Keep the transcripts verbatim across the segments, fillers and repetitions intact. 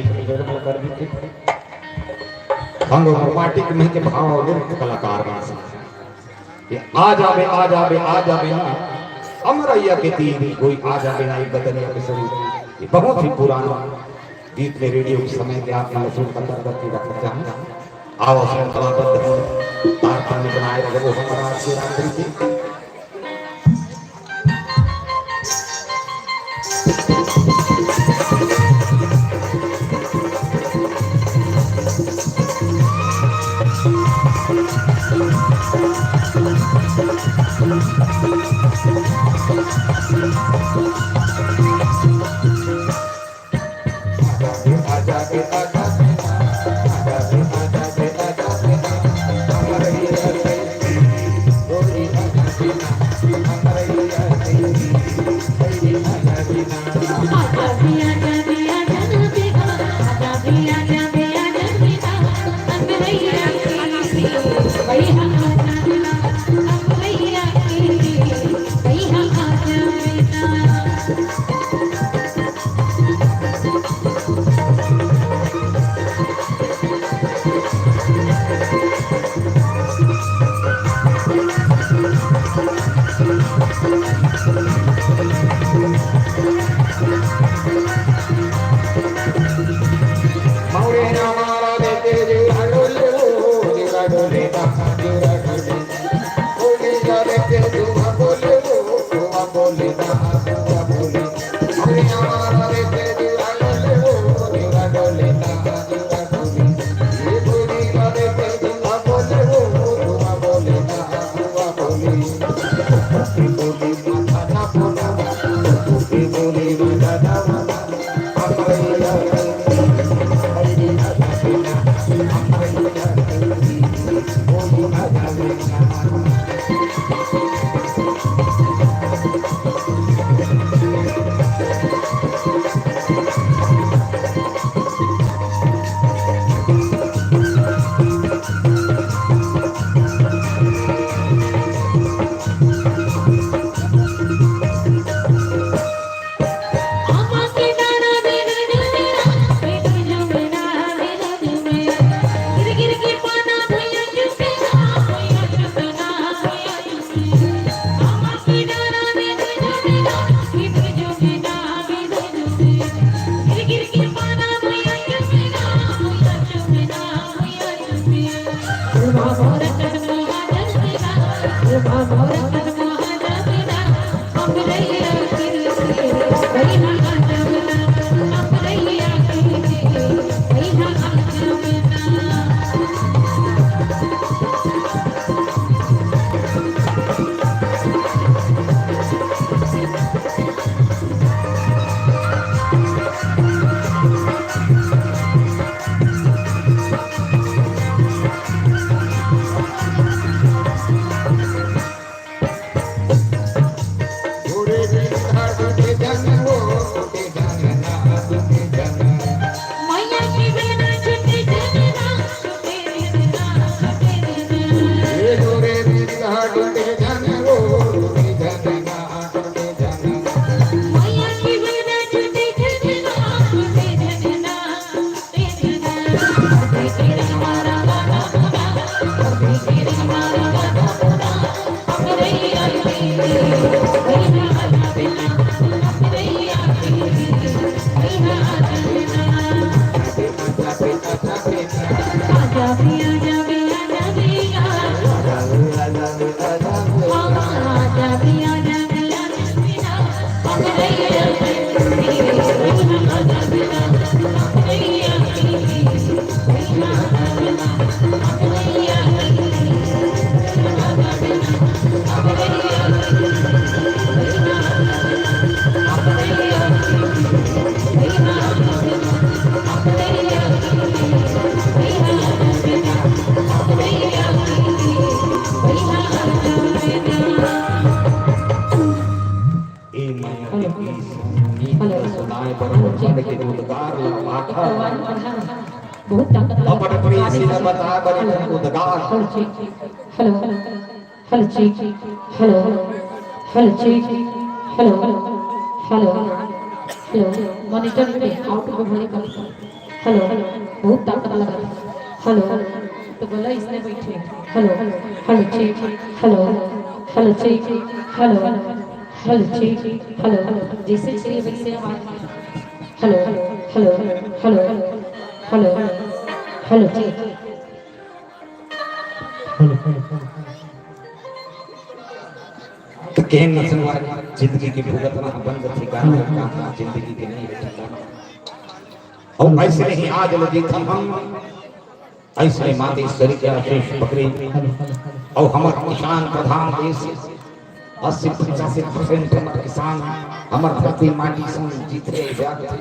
कर दी थी। हम लोग माटी के मही के भाव और नृत्य कलाकार बन सकते हैं। ये आ जावे, आ जावे, आ जावे ना, अमरैया के तीर कोई आ जावे ना, एक बदरिया के स्वरूप। ये बहुत ही पुराना गीत में रेडियो के समय के आप मन सुन पता करके रखना चाहूँ। आओ, श्रृंखलाबद्ध हो, तारतम्य बनाए रखो हमारा आज के रात्रि के। ए माया के गीत, गीत ल सुनाए बर हमर मन के उद्गार ल भाखा। बहुत ताकत लगे। अपन प्रेयसी ल बताए बर एक ठन उद्गार। Hello, check. Hello, hello, check. Hello, hello, check. Hello, hello, hello. Monitor पे आउट को भले कर। हेलो, बहुत ताकत लगत हे। हेलो, तो गला इसने बैठे। Hello, hello check, hello, hello check, hello, hello check, hello, जैसे चाहिए वैसे आवाज। Hello, hello, hello, hello, hello check. Hello, hello, hello. तो केहन नसन वाली जिंदगी के भुगतना बन जाथे, गाना गाना जिंदगी के नहीं है ठिकाना। और ऐसे ही आज लगे थे हम, ऐसे मातेश्वरी के आशीष पकड़े। और हमारा किसान प्रधान देश, अस्सी पचासी परसेंट हमारे किसान, हमारे धरती माटी संग जीते जागते।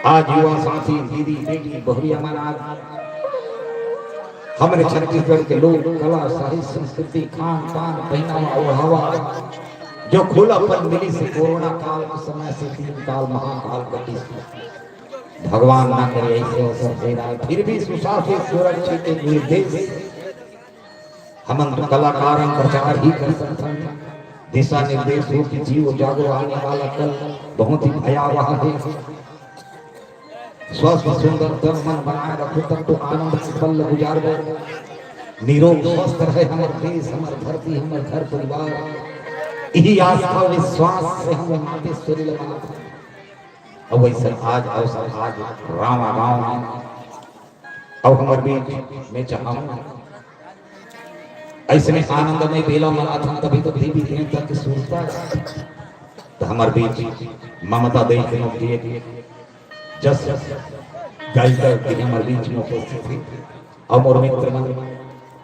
आज युवा साथी, दीदी, बेटी, बहुरिया मन आज हमरे छत्तीसगढ़ के लोक कला, साहित्य, संस्कृति, खान पान, पहनावा, ओढ़ावा, जो खुलापन मिलिस कोरोना काल के समय से तीन काल महाकाल कटिस। भगवान ना करे ऐसे अवसर दे रहा है, फिर भी सुशासित सुरक्षित एक निर्देश। हमन तो कलाकार हम प्रचार ही कर सकथन। दिशा निर्देश हो कि जीव जागो, आने वाला कल बहुत ही भयावह है। स्वस्थ सुंदर तन मन बनाए रखो, तब तो आनंद के पल गुजारबो। निरोग स्वस्थ रहे हमर देश, हमर धरती, हमर घर परिवार। यही आस्था विश्वास से हम मातेश्वरी ल मानथन। अब वैसे आज अवसर आज रामा गांव में, अब हमर बीच में चाहूं ऐसने आनंदमय बेला मनाथन, तभी तो देवी देवता के सुरता। तो हमर बीच ममता देशमुख जी एक जस गायिका के हमर बीच में उपस्थित हे। और मोर मित्र मन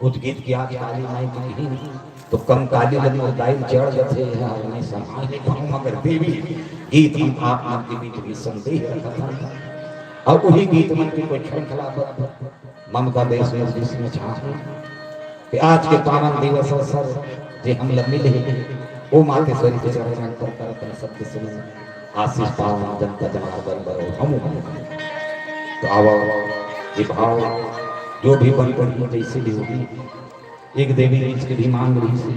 कुछ गीत के आज काली माई के कहीं तो कम काली लगी और दाई चढ़ जाते हैं, नहीं समाज नहीं कहूँ, मगर देवी गीत हम आप मन के बीच में संदेह रखत हन। और वही गीत मन की कोई श्रृंखला ममता देशमुख जी से मैं चाहूं कि आज के पावन दिवस अवसर जे हम ला मिले हे, वो मातेश्वरी के चरण में अंतर कर अपन शब्द सुने, आशीष पावन जनता जनार्दन बरो हम। तो आवा, ये भाव जो भी बन पड़ी, जैसे भी होगी, एक देवी गीत के भी मांग रही थी,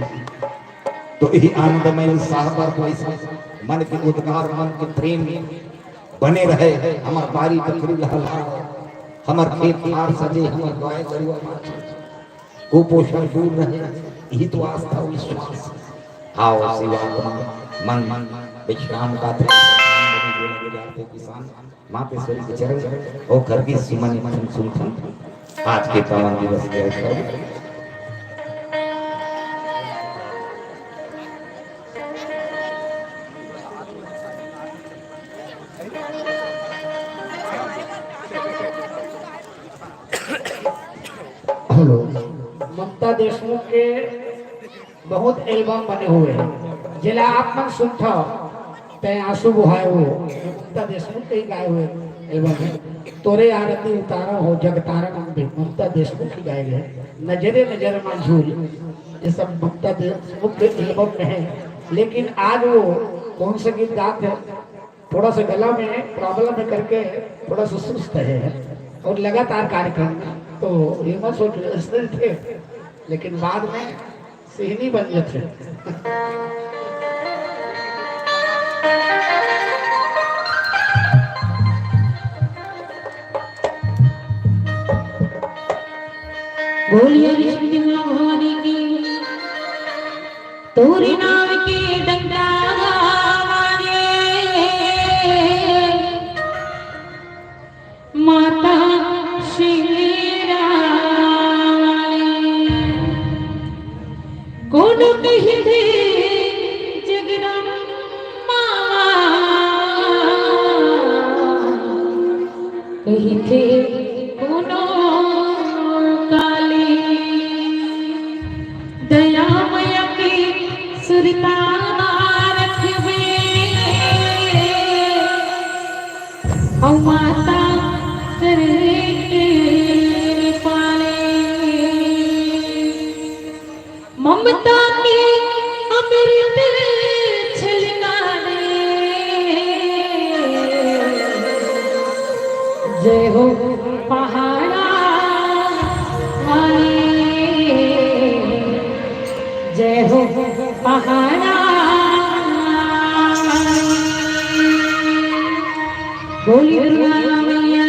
तो यही आनंदमय उत्साह पर कोई मन के उद्गार, मन के प्रेम बने रहे, हमर बारी बखरी लहलहा, हमर खेत खार सजे, हमर गाय गरुआ बाँचे, कुपोषण दूर रहे, यही तो आस्था विश्वास। आओ सेवा मन, मन विश्राम का थे, किसान मातेश्वरी के चरण और घर की सुमन सुनथन आज के पावन दिवस के अवसर। हेलो। ममता देशमुख के बहुत एल्बम बने हुए हैं, जेला आप मन सुनथव, तै आंसू बहाए हो, ममता देशमुख के ही गाए हुए एल्बम है। तोरे आरती उतारा हो जगतारा नाम भी ममता देशमुख ही गाए गए। नजरे नजर में झूल, ये सब ममता देशमुख के एल्बम में है। लेकिन आज वो कौन सा गीत गाते हैं, थोड़ा सा गला में प्रॉब्लम है करके थोड़ा सा सुस्त है और लगातार कार्यक्रम, तो ये मत सोच ऐसे थे, लेकिन बाद में सिहनी बन जाते। बोलिए विष्णु भवानी की। तोरे नाम के डंका वाले माता शेरा वाले, कोनो कहिथे जगदम्बा, कहिथे कोनो काली। दया मया के सुरता रखबे, अउ माता करे के पाले। ममता के अमृत छलकाने। जय हो पहाड़ा वाली, जय हो पहाड़ा वाली। बोली दुर्गा मैया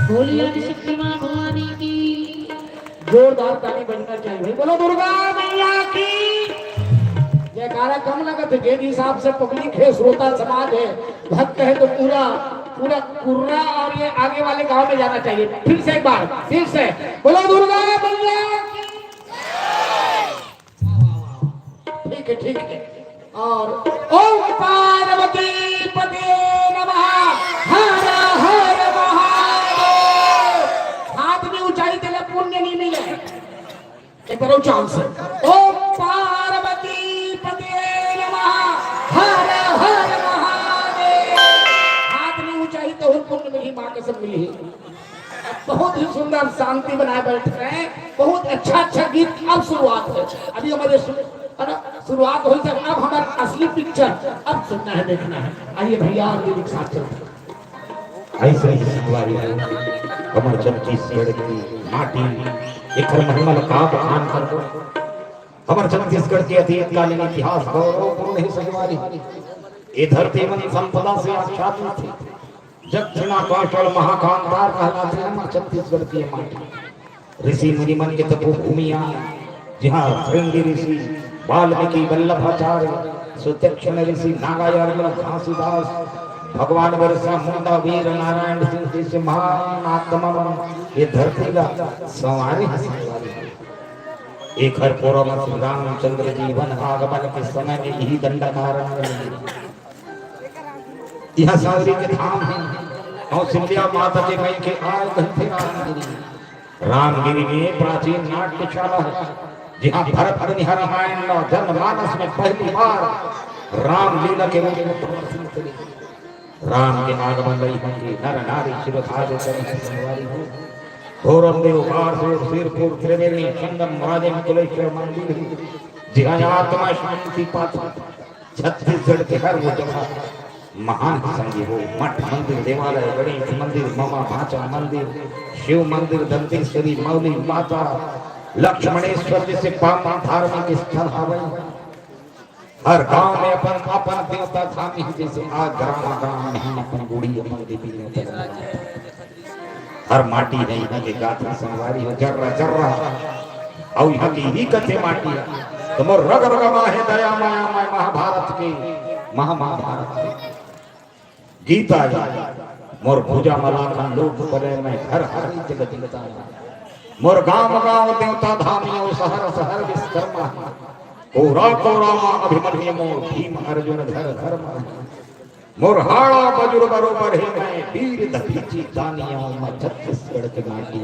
बोलिए आदिशक्ति माँ भवानी की। जोरदार ताली बजना चाहिए भाई। बोलो दुर्गा मैया की। जयकारा कम लगत हे, जेन हिसाब से पब्लिक हे, श्रोता समाज हे, भक्त हे, तो पूरा, पूरा कुर्रा और ये आगे वाले गांव में जाना चाहिए। फिर से एक बार, फिर से बोलो दुर्गा मैया की। ठीक है, ठीक है। और ओम पार्वती पते नमः, हर हर महादेव। हाथ नहीं ऊंचाई, तेला पुण्य नहीं मिले। एक बार और चांस है। ओम पार्वती पते नमः, हर हर महादेव। हाथ नहीं ऊंचाई, तो पुण्य मिली, माँ कसम मिली। बहुत ही सुंदर शांति बनाए बैठ रहे हैं। बहुत अच्छा, अच्छा गीत। अब शुरुआत है, अभी हमारे शु-, है ना, शुरुआत हो सके। अब हमारा असली पिक्चर अब सुनना है, देखना है। आइए भैया, आप भी एक साथ चलते हैं। ऐसे ही संगवारी हो, हमर छत्तीसगढ़ की माटी, एकर महिमा ल का बखान करबो। हमर छत्तीसगढ़ के अतीत कालीन इतिहास गौरवपूर्ण हे संगवारी। ये धरती मन संपदा से आच्छादित हे। जग छिना कौशल महाकांतार कहलाथे हमर छत्तीसगढ़ के माटी। ऋषि मुनि मन के तपोभूमि आय, जिहाँ भृंगी ऋषि, वाल्मीकि, वल्लभाचार्य, सुतीक्ष्ण ऋषि, नागार्जुन, घासीदास, भगवान बिरसा मुंडा, वीर नारायण सिंह जैसे महान आत्मा मन ये धरती ला संवारे हे, संवारे हे। एखर कोरा म श्री रामचंद्र जी वन आगमन के समय में इही दंडकारण्य में इहाँ सांवरी के धाम हे। कौशल्या माता के मई के आय कहिथे रामगिरी। रामगिरी में प्राचीन नाट्यशाला हे, जिहाँ भरत मुनि ह रामायण ला जनमानस में पहली बार रामलीला के रूप में प्रदर्शन करे। राम के आगमन लई होंगे नर नारी शिव भाग करी संगवारी हो। घोरम देव बारसूर सिरपुर त्रिवेणी संगम राजिम कुलेश्वर मंदिर हे, जिहाँ आत्मा शांति पाथे। छत्तीसगढ़ के हर वो जगह महान संगी हो, मठ मंदिर, देवालय, गणेश मंदिर, ममा भांचा मंदिर, शिव मंदिर, दंतेश्वरी, मौली माता, लक्ष्मणेश्वर जैसे पावन धार्मिक स्थल हवय। हर गांव में अपन अपन देवता धाम हे, जैसे आज ग्राम ग्राम में हम अपन गुड़ी, अपन देवी देवता हर माटी हे इहाँ के गाथे संगवारी हो, जर्रा जर्रा। अउ इहाँ के इही कथे माटी हे, त मोर रग रग मा हे दया माया, मैं महाभारत के महा महाभारत के गीता हे। मोर भुजा म लाखन लोक परे, मैं हर हर जगत गीता हे। मोर गांव गांव देवता धाम हे, अउ शहर शहर विश्वकर्मा हे। कोरा कोरा मा अभिमन्यु मोर, भीम अर्जुन घर घर मा हे। मोर हाड़ा बजुर बरोबर हे, मैं वीर दधीचि दानी अउ मैं छत्तीसगढ़ के माटी,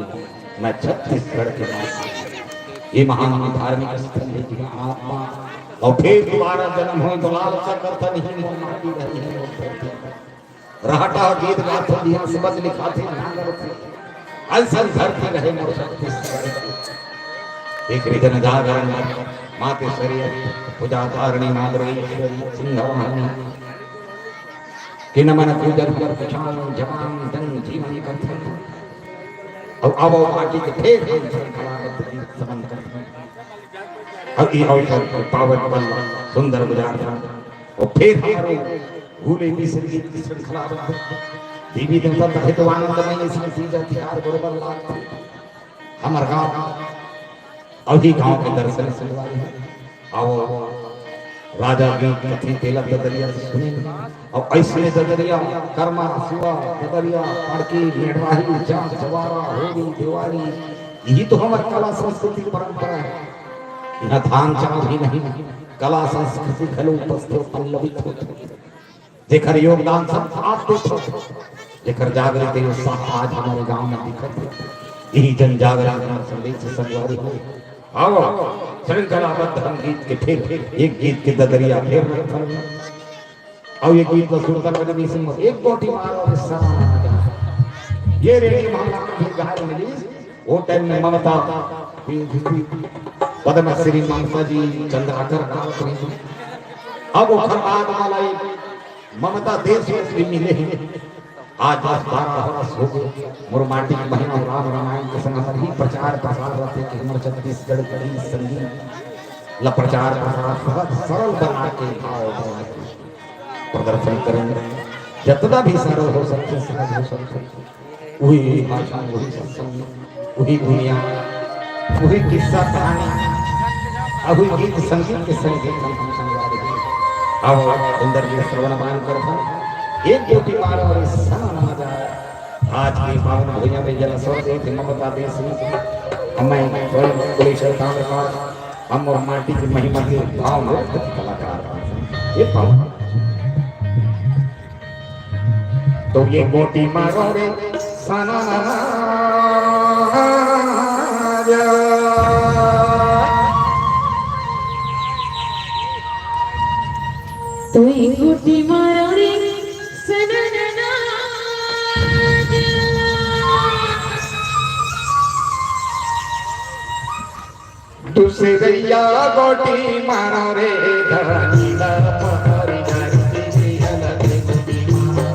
मैं छत्तीसगढ़ के माटी। ये महान धार्मिक स्थल हे, जिहाँ आत्मा अउ फिर दोबारा जन्म होय तो लालसा करथन नहीं, मोर माटी रही हे, मोर धरती। रहटा गीत गाथे, जिहाँ सुबह लिखाथे, नांगर से। अइसन धरती रहे मोर छत्तीसगढ़। एक रिजन जागरण मातेश्वरी, पूजा तारणी, नागरेश्वरी, सिंहवाहिनी। कि नमन पूजन कर किसान जवान जन जीवन करथन। अउ आवो माटी के फेर हम श्रृंखलाबद्ध गीत श्रवण करथन। अउ ई अवसर पर पावन पल सुंदर गुजारथन। अउ फेर हमारो भूले बिसर गीत की श्रृंखलाबद्ध। देवी देवता तभे तो आनंदमय संग तीजा तिहार बरोबर लागथे। हमर गांव अवधी गांव के दर्शन संगवारी हे। अउ राजा गीत कथे तेला ददरिया सुने। अउ अइसने ददरिया, करमा, सुआ, ददरिया, पाड़की, मेड़वाही, जांग, जवारा, होरी, देवारी, इही तो हमर कला संस्कृति परंपरा हे। इहाँ धान चाउर ही नहीं, कला संस्कृति घलो उपस्थित पल्लवित होथे। जेकर योगदान सब आप देत हो, जेकर जागृति उत्साह आज हमर गांव में दिखत हे, इही जन जागरण के संदेश संगवारी हो। आओ, श्रृंखलाबद्ध हम गीत के फेर, एक गीत के ददरिया फेर रखथन। अउ ये गीत ला सुरता करने में से एक गोटी मारो रे सना। ये रेडियो में हम भी गाय मिली। वो टाइम में ममता, पद्मश्री ममता जी चंद्राकर गावत रही। अब ओखर बाद वाला एक ममता देशमुख भी मिले हे। आज दस बारह बरस हो गे, मोर माटी के महिमा राम रामायण के संग हमर ही प्रचार प्रसार रथे कि हमर छत्तीसगढ़ के गीत संगीत ला प्रचार प्रसार सहज सरल बना के भाव बना के प्रदर्शन करेंगे। जतना भी सरल हो सकथे, सहज हो सकथे। उही भाषा, उही सत्संग, उही दुनिया, उही किस्सा कहानी, उही गीत संगीत के संग हम संगवारी। अब सुंदर गीत श्रवण मान करथन। एक गोटी मारो रे सना नमा जाए। आज के पावन भुइयां में जला स्वर देत हे ममता देशमुख। मैं स्वयं कुलेश्वर ताम्रपाल, हम और माटी की महिमा के भाव में कलाकार। ये पावन तो ये गोटी मारो रे सना ना ना जा। तो ये गोटी मारो रे सना ना ना जा। दूसरैया गोटी मारो रे धनी दा पारी धरती अलग गोटी मारो।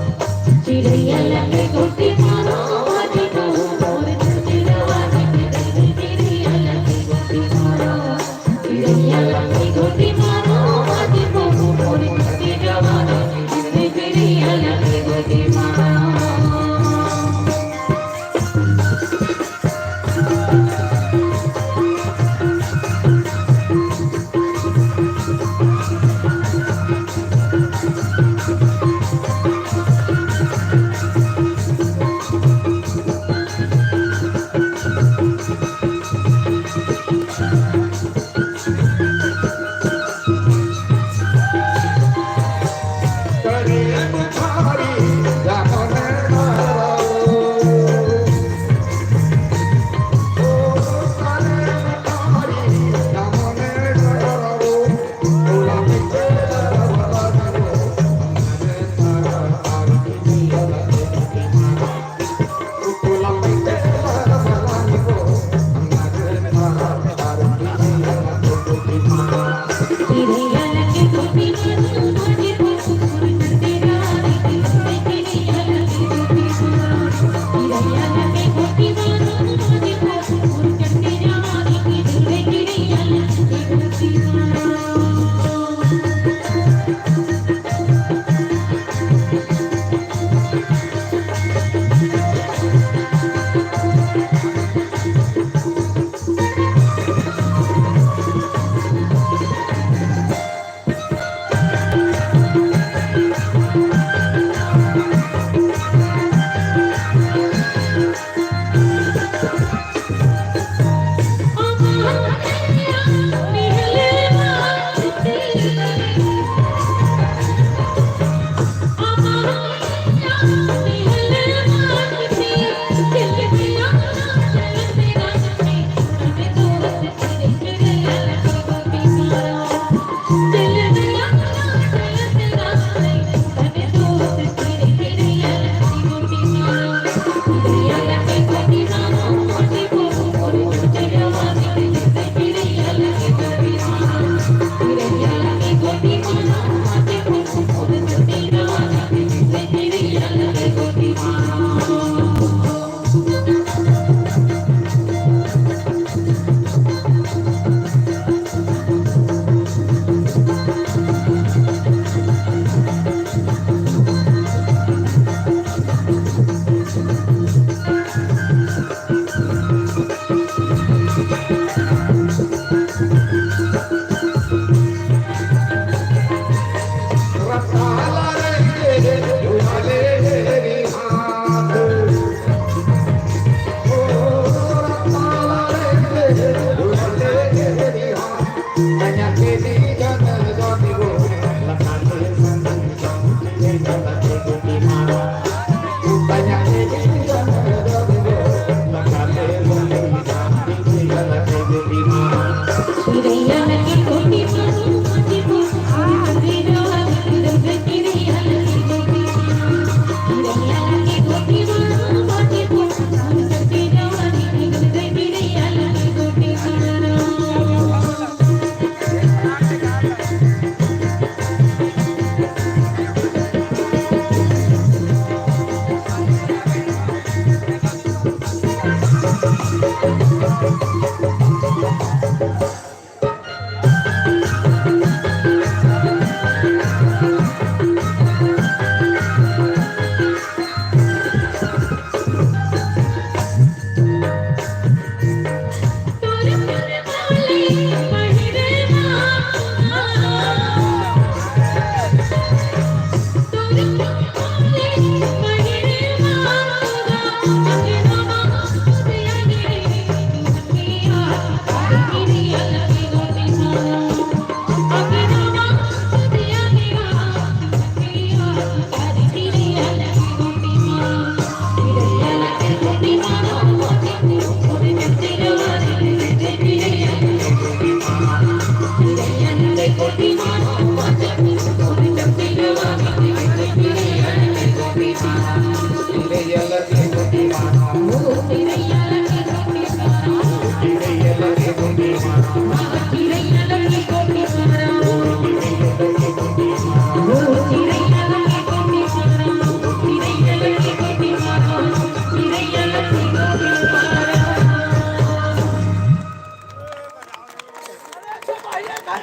चिड़ैया लगे गोटी मारो, आदि बहू मोर छत्तीसगढ़ वाली। चिड़ैया लगे गोटी मारो, चिड़ैया लगे गोटी मारो, आदि बहू मोर छत्तीसगढ़ वाली।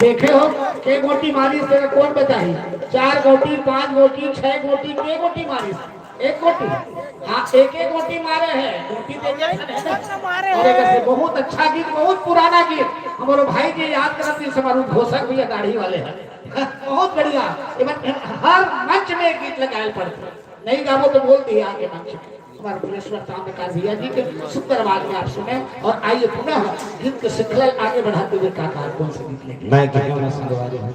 देखे हो, के गोटी मारिस तेला कोन बताही? चार गोटी, पांच गोटी, छह गोटी, के गोटी मारिस? एक गोटी। हाँ, एक एक गोटी मारे हे। गोटी तो एक ठन हे ना। अउ एक से बहुत अच्छा गीत, बहुत पुराना गीत, हमरो भाई जी याद करत हे, समारू घोषक भैया दाढ़ी वाले हे। बहुत बढ़िया। एमन हर मंच में गीत लगाए पड़थे। नहीं गाबो तो बोल दिए आगे मंच में। हमारे पुरेश्वर ताम्रकार भैया जी के सुंदर आवाज में आप सुने और आइए पुनः गीत के श्रृंखला आगे बढ़ाते हुए काका कौन से गीत लेके मैं कहियो ना संगवारी हो।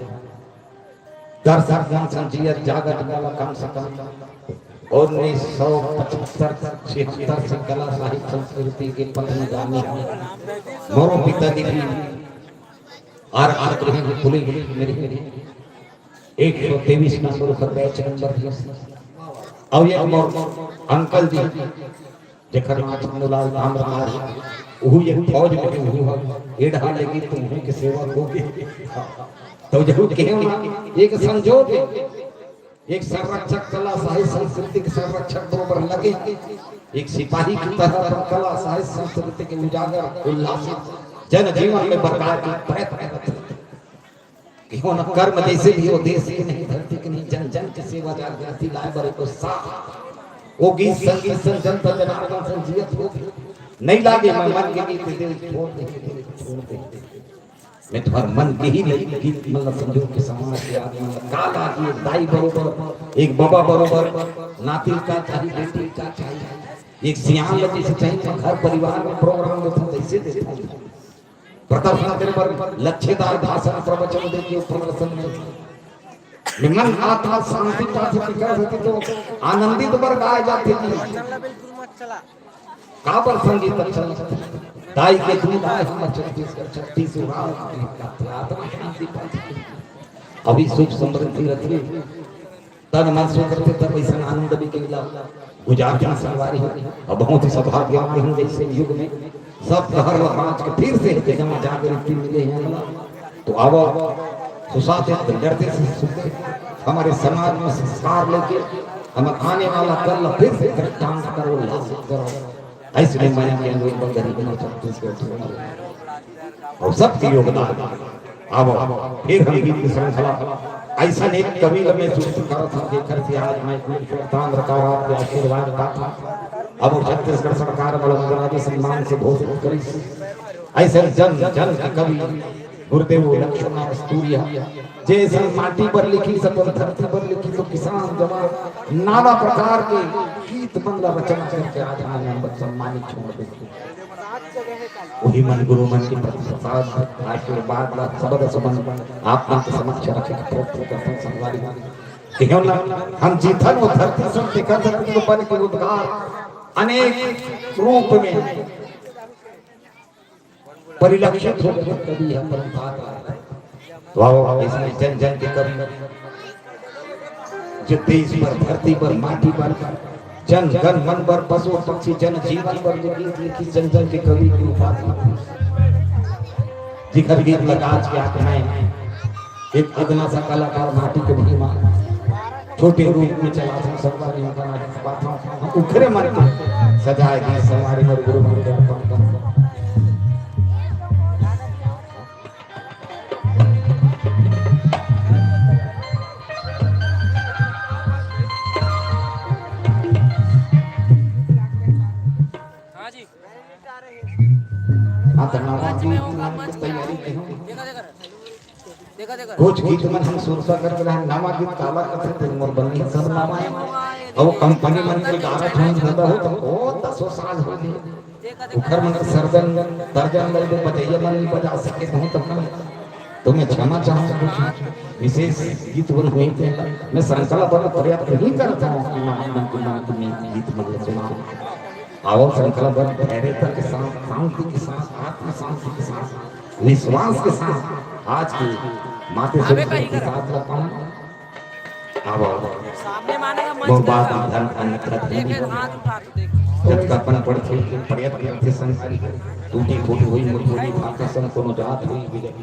दर्शक जन संजीयत जागत वाला कम से कम उन्नीस सौ पचहत्तर छिहत्तर से कला साहित्य संस्कृति के पथ में गामी हे। मोरो पिता जी भी आर आर गृह के पुलिस मेरे एक सौ तेईस नंबर ओकर बैच नंबर दिस। अउ ये मोर अंकल जी, जेकर नाम चंदूलाल ताम्रकार हे, उहू एक फौज में हे, उहू ह एडहा लेगे तो उहू के सेवा होगे। तो जरूर कहे ना, एक संजोग हे, एक संरक्षक कला साहित्य संस्कृति के संरक्षक बरोबर लगे, एक सिपाही की तरह अपन कला साहित्य संस्कृति के उजागर उल्लासित जन जीवन में बरकरार के प्रयत्न करत हे। कि कोनो कर्म जैसे भी हो, देश के नहीं, धरती के नहीं, जन जन के सेवा जागृति लाए बर एको साथ। वो गीत संगीत सन जनता जनार्दन सन जियत हो। नहीं लागे मैं मन के गीत, दिल छोड़ दे, दिल छोड़ दे। मैं तुम्हार मन के ही नहीं गीत, मतलब संजोग के समाज के आदमी का लागे, एक दाई बरोबर, एक बाबा बरोबर, नाती का चाहिए, बेटी का चाहिए, एक सियान ल जैसे चाहिए, घर परिवार में प्रोग्राम में तो जैसे देते हैं। प्रदर्शन करे बर लच्छेदार भाषण प्रवचन दे के प्रदर्शन में मन आत्मा शांति पाथे, विकास होथे तो आनंदित बर गाए जाथे जी। काबर संगीत अच्छा लगथे? दाई के दूध आए हमर छत्तीसगढ़, छत्तीस उरांव के आत्मा शांति पाथे। अभी सुख समृद्धि रथे। तन मन सुख रथे, तब अइसन आनंद भी केवला गुजारथन संगवारी हो। अउ बहुत ही सौभाग्यवान हन जैसे युग में सब डहर ल बांच के फिर से एक जगह जागृति मिले हे हमला। तो आवो, सुसाते डरते से सुनते, हमारे समाज में संस्कार लेके हम आने वाला कल ला फिर से दृष्टांत करो, लासित करो। ऐसने मया के अनुरूप गरीब में छत्तीसगढ़ से और सबके योगदान। अब फिर हम गीत की श्रृंखला ऐसा एक कवि ला मैं सूचित करत हूँ, जेकर से आज मैं कुल श्रद्धा रखा आपके आशीर्वाद पाता। अब छत्तीसगढ़ सरकार बड़ा राजे सम्मान से भूषित करिस। ऐसे जन जन के कवि गुरुदेव लक्ष्मण सूर्य, जैसे माटी पर लिखिस, अपन धरती पर लिखिस, तो किसान जवान नाना प्रकार के गीत मन ला रचना करके आज हमन ला सम्मानित छोड़ देथे। वही मन गुरु मन के प्रसाद आशीर्वाद ला शब्द सुमन आप मन के समक्ष रखे के प्रयत्न करथन संगवारी। कहियो ना हम जीथन वो धरती सब देखत हन, तो मन के उद्गार अनेक रूप में परिलक्षित होथे कवि ह परम पात्र। तो आओ, इसमें जन जन के कवि, जो देश पर, धरती पर, माटी पर, जन गण मन पर, पशु पक्षी जन जीवन पर जो गीत लिखिस, जन जन के कवि के उपाधि, जिखर गीत लगा आज के आप में एक अदना सा कलाकार माटी के भुइयां छोटे रूप में चला था, संगवारी मन का नाच बात हम उखरे मन के सजाए गीत संगवारी मन गुरु मन के अर्पण करता। हाँ जी। हाँ, तो नवा गीत मन के तैयारी के हो। कुछ गीत मन हम सुरता करके रहे, नवा गीत काला कथे, तो मोर बनी सब नवा है। और कंपनी मन के ग्यारह ठन धंधा हो, तो ओ दसों साल हो गए। उखर मन के सर्जन, दर्जन लग दे, बजैया मन नहीं बजा सके, तो हम तो कम। तो मैं क्षमा चाहूँ, कुछ विशेष गीत बन हुई थे। मैं श्रृंखला बन प्रयत्न नहीं करता हूँ कि मैं मन के मन के गीत मन सुनाऊँ। और श्रृंखला बन धैर्यता के साथ, शांति के साथ, आत्म शांति के साथ, विश्वास के साथ आज की माते अबे सुरता कहीं के कर। साथ ला पाऊँ। अब सामने मानेगा, मंच बहुत पे बात था। धन अन्यथा धन देखे, हाथ उठा के देख। जब का अपन पढ़ते, प्रयत्न करते संग टूटी फूटी हुई, मुठभेड़ी भाखा संग कोनो जात हुई विजय।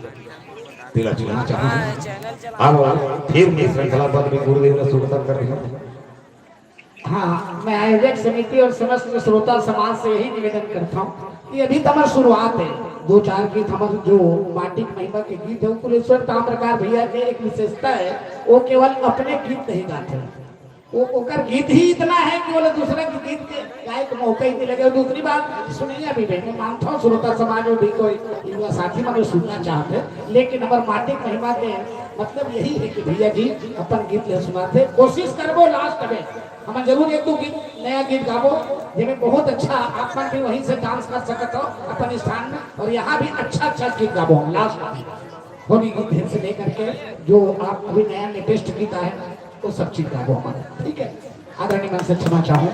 तेला छूना चाहूँ। हाँ, चैनल चला। अब फिर मैं श्रृंखला पद में गुरुदेव ने सुरता कर दिया। हाँ, मैं आयोजक समिति और समस्त श्रोता समाज से यही निवेदन करता हूँ कि अभी तो हमारी शुरुआत है। दो चार गीत हमारे जो माटी की महिमा के गीत है, वो कुलेश्वर ताम्रकार भैया के एक विशेषता है, वो केवल अपने गीत नहीं गाते। वो ओकर गीत ही इतना है कि बोले दूसरा के गीत के गाए के मौका ही नहीं लगे। और दूसरी बात सुनिए, अभी मैं मानता हूँ श्रोता समाज में भी कोई युवा साथी मन सुनना चाहते हैं, लेकिन हमारे माटी की महिमा के मतलब यही है कि भैया जी अपन गीत ले सुनाते, कोशिश करबो लास्ट में हम जरूर एक दो गीत, नया गीत गाबो, जेमे बहुत अच्छा आप मन भी वहीं से डांस कर सकत हो अपन स्थान में, और यहाँ भी अच्छा अच्छा गीत गाबो हम लास्ट में। होली गीत से लेकर के जो आप अभी नया लेटेस्ट गीत आए हैं, वो सब चीज गाबो हमारा, ठीक है? आदरणीय मन से क्षमा चाहूँ,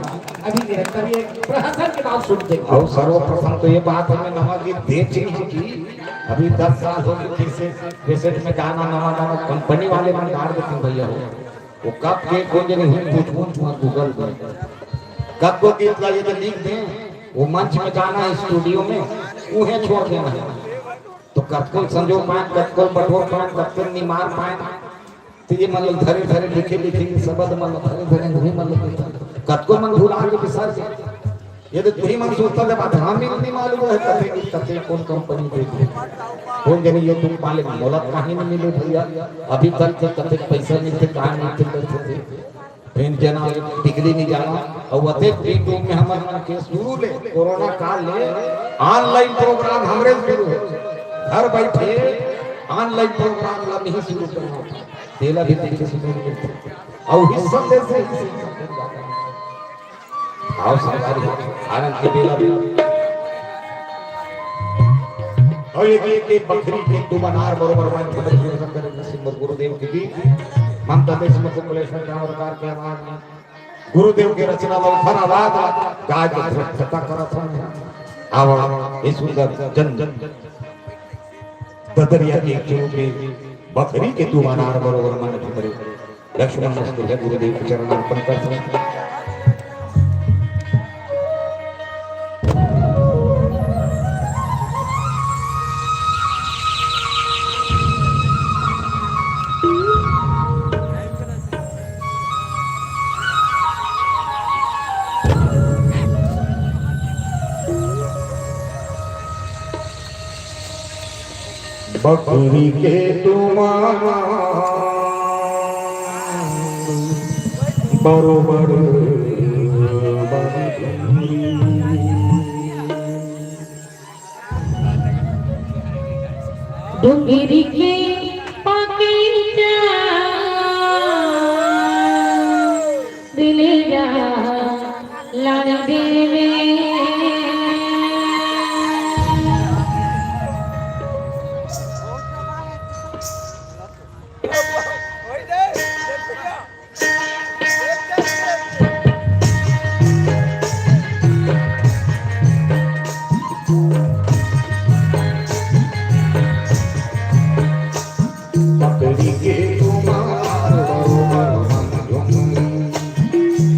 अभी निरंतर ये प्रहसन के बाद सुनते हैं। और सर्वप्रथम तो ये बात है, मैं नवा गीत दे चुकी हूँ कि अभी दस साल हो गए, कैसे कैसेट में गाना नवा नवा कंपनी वाले मन डाल देते हैं भैया हो। वो कब के कौन जगह हुई पूछ पूछ मत गूगल पे। कब को गीत ला ये तो लिख दें, वो मंच में गाना है स्टूडियो में, उहे छोड़ देना है। तो कतकोन संजो पाए, कतकोन बटोर पाए, कतकोन निमार पाए। तो ये मतलब धरे धरे लिखे लिखे ये शब्द मतलब धरे धरे नहीं मतलब कतकोन मन भुला के बिसर गए। ये तो तुही मन सोचता जब अधरा में नहीं मालूम है कते की कते कौन कंपनी दे दी। कौन जने ये तुम पाले मोला कहीं नहीं मिले भैया। अभी तक तो कते पैसा मिलते, कहाँ मिलते, कैसे थे। फिर जना बिगड़ी नहीं जाना। और वते बीच में हमर मन के शुरू ले कोरोना काल ले ऑनलाइन प्रोग्राम हमरे शुरू है। घर बैठे ऑनलाइन प्रोग्राम ला नहीं शुरू करना। तेला भी देखे सुने नहीं मिलते। और इस संदेश से इसी आओ सरकारी आनंद के बेला भी। और ये, ये, ये बखरी के तुम अनार बरोबर मन के बखरी रचना करेंगे सिंह गुरुदेव की गीत। ममता देशमुख, कुलेश्वर जावलकर के आवाज में गुरुदेव के रचना ला उखर आवाज ला गाय के श्रेष्ठता करत हन। आवा, ये सुंदर जन ददरिया के चुरू के बखरी के तुम अनार बरोबर मन के बरे। लक्ष्मण मस्तुर है गुरुदेव के चरण अर्पण कर सकते हैं। पकड़ी के तुमार बरोबर बन डोंगरी के पाके दिलेरा लाई देवे। पकड़ी के तुमार बरोबर हम झूम।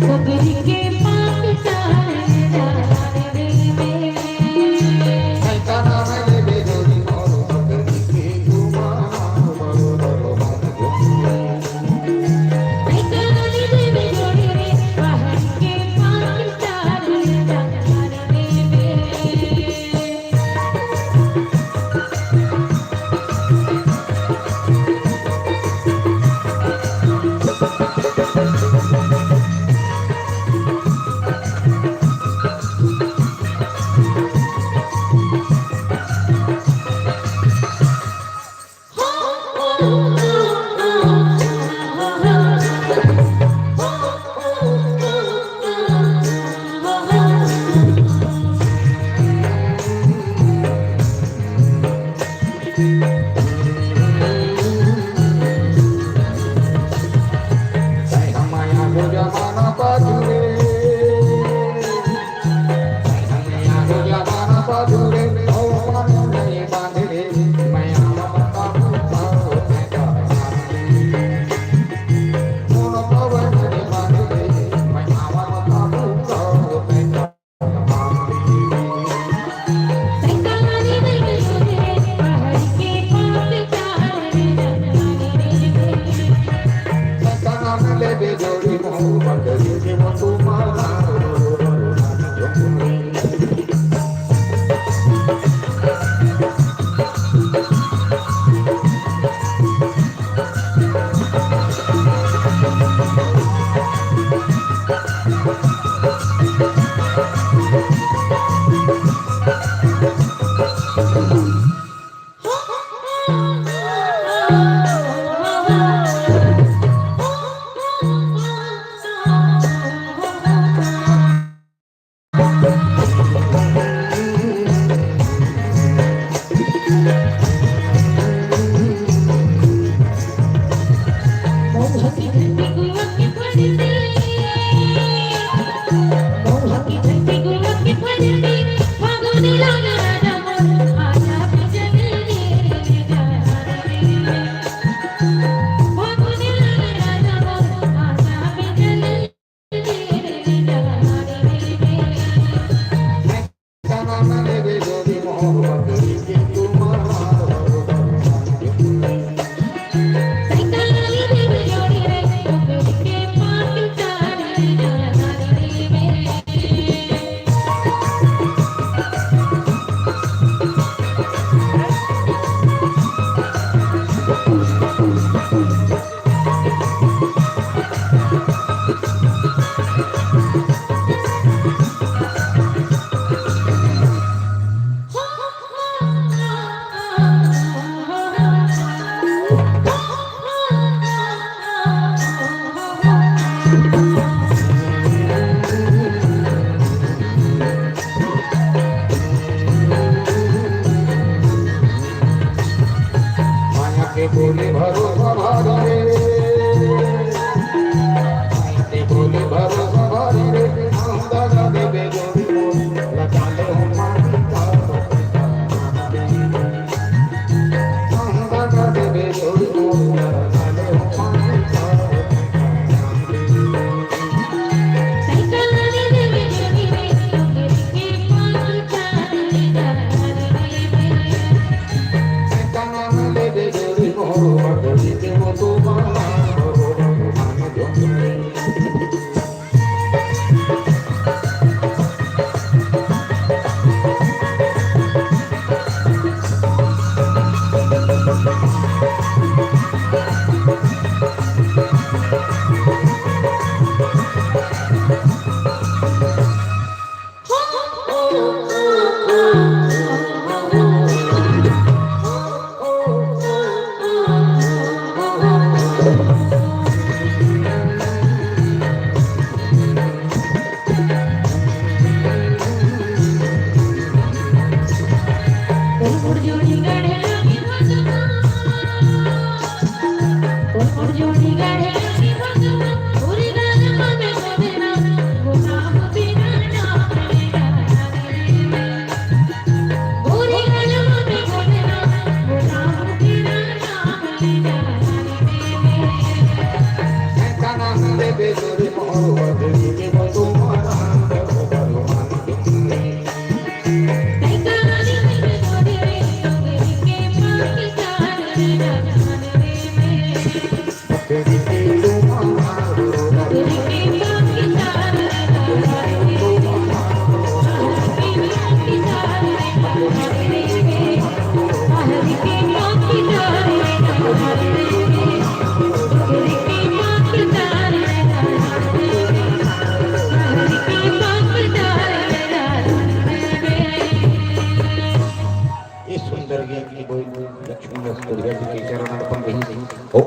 पकड़ी के पाक तारा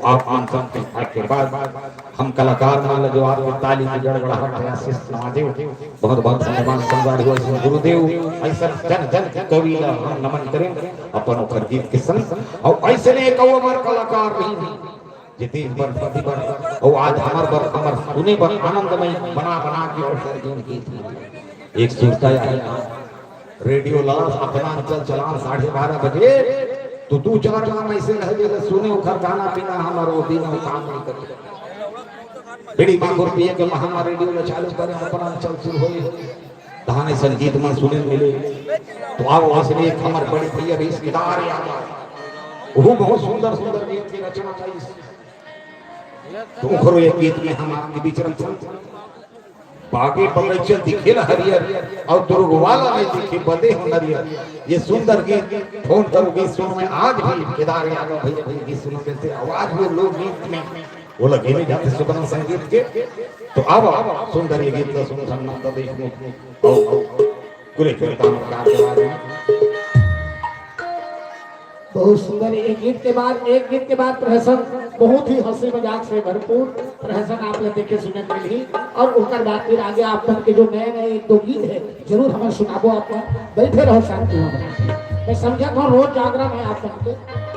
आप मन संग के आशीर्वाद, हम कलाकार मन ल जो आपके ताली के गड़गड़ाहट हे, आशीष नवाजे, बहुत बहुत धन्यवाद संगवारी हो। ऐसे गुरुदेव, ऐसा जन जन के कवि ल हम नमन करें अपन ओकर गीत के संग। अउ ऐसे ने एक अउ हमर कलाकार रही, जे दिन भर प्रति बर अउ आज हमर बर, हमर सुने बर आनंदमय बना बना के ओकर जोन गीत हे। एक सुरता आही, रेडियो ला अपना अंचल चलान साढ़े बारह बजे, तो दू चार गाना ऐसे रह गए, सुने ओकर गाना पीना हमर वो दिन में काम नहीं करते। बीड़ी माखुर पिए के महामा रेडियो ला चालू करे, अपना अंचल शुरू होई, तहाने संगीत में सुने मिले। तो आओ, असली एक हमर बड़े भैया भी इस केदार यादव, वो बहुत सुंदर सुंदर गीत की रचना करी। तो ओकरो एक गीत में हम आपके बीच रखते हैं। बागी बगैचा दिखेला हरियर, अउ दुर्गवाला में दिखे बदे हो नरियर। ये सुंदर गीत, फोन करो गीत सुनो में आज भी केदार यादव भैया, भैया गीत सुनो देते, आवाज में लोग गीत में वो लगे नहीं जाते सुगम संगीत के। तो अब सुंदर ये गीत का सुनो सन्नम का देश में। आओ, आओ, पूरे खेलता हूँ कार के बाद में। बहुत सुंदर, एक गीत के बाद एक गीत के बाद प्रहसन, बहुत ही हंसी मजाक से भरपूर प्रहसन आप लोग देखे सुने के लिए। और ओकर बाद फिर आगे आप मन के जो नए नए एक दो गीत है, जरूर हमें सुनाबो। आप मन बैठे रहो शांति में। मैं समझा था रोज जागरण है आप मन के।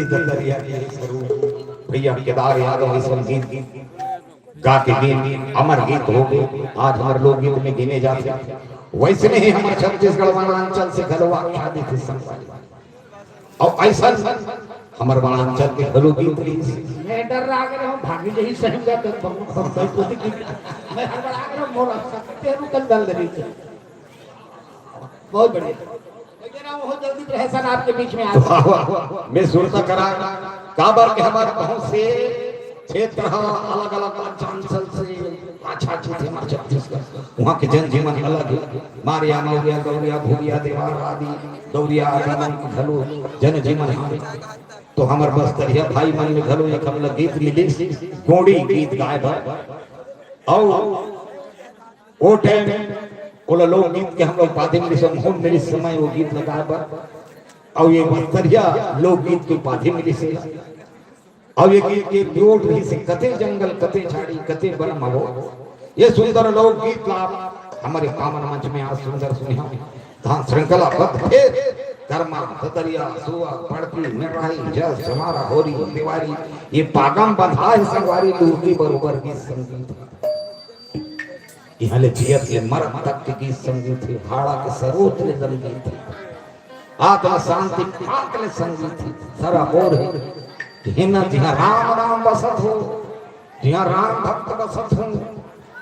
ददरिया के स्वरूप भैया केदार यादव अइसन गीत गा के गीत अमर गीत हो गए, आज हमर लोकगीत में गिने जाथे। वइसने ही हमर छत्तीसगढ़ वनांचल से घलो आख्यात हे संगवारी। अउ अइसन हमर वनांचल के घलो गीत रहिस। मैं डर रहा कि हम भागी जही सहम जाते, बहुत बढ़िया। मैं हड़बड़ा के मोर सकते हैं, रुकन दल दे रही थी। बहुत बढ़िया। भैया राम, बहुत जल्दी प्रहसन आपके बीच में आ तो वाह, वाह, वाह। मैं सुरता करा, काबर के हमर बहुत से क्षेत्र ह, अलग-अलग अंचल से अच्छा चीज हे हमर छत्तीसगढ़। उहाँ के जनजीवन अलग हे। मारिया, मौरिया, गौरिया, भूरिया, देवार आदि, गौरिया आदि मन के घलो जनजीवन हे। तो हमर बस्तरिया भाई मन में घलो एक हमला गीत मिलिस, गोंड़ी गीत गाए बर। अउ ओ टाइम ओला लोकगीत के हमला उपाधि मिलिस, हम मिलिस समय वो गीत ल गाए बर। अउ ये बस्तरिया लोकगीत के उपाधि मिलिस हे। अउ ये गीत के बियोट रहिस हे, कते जंगल, कते झाड़ी, कते बन महो। ये सुंदर लोकगीत ला हमर पावन मंच में आज सुंदर सुनिहा। धान श्रृंखला बद्ध फेर, करमा, ददरिया, सुआ, पड़ती, मेराई, जस, जमारा, होरी, देवारी, ये पागम बंधा हे संगवारी, लूटी बरोबर गीत संगीत। इहाँ ले जियत ले मरत तक के गीत संगीत हे, हाड़ा के सरोज ले संगीत हे, आत्मा शांति पात ले संगीत हे, सरा ओर हे। कि हे ना जिहाँ राम राम बसत हो, जिहाँ राम भक्त बसत हो,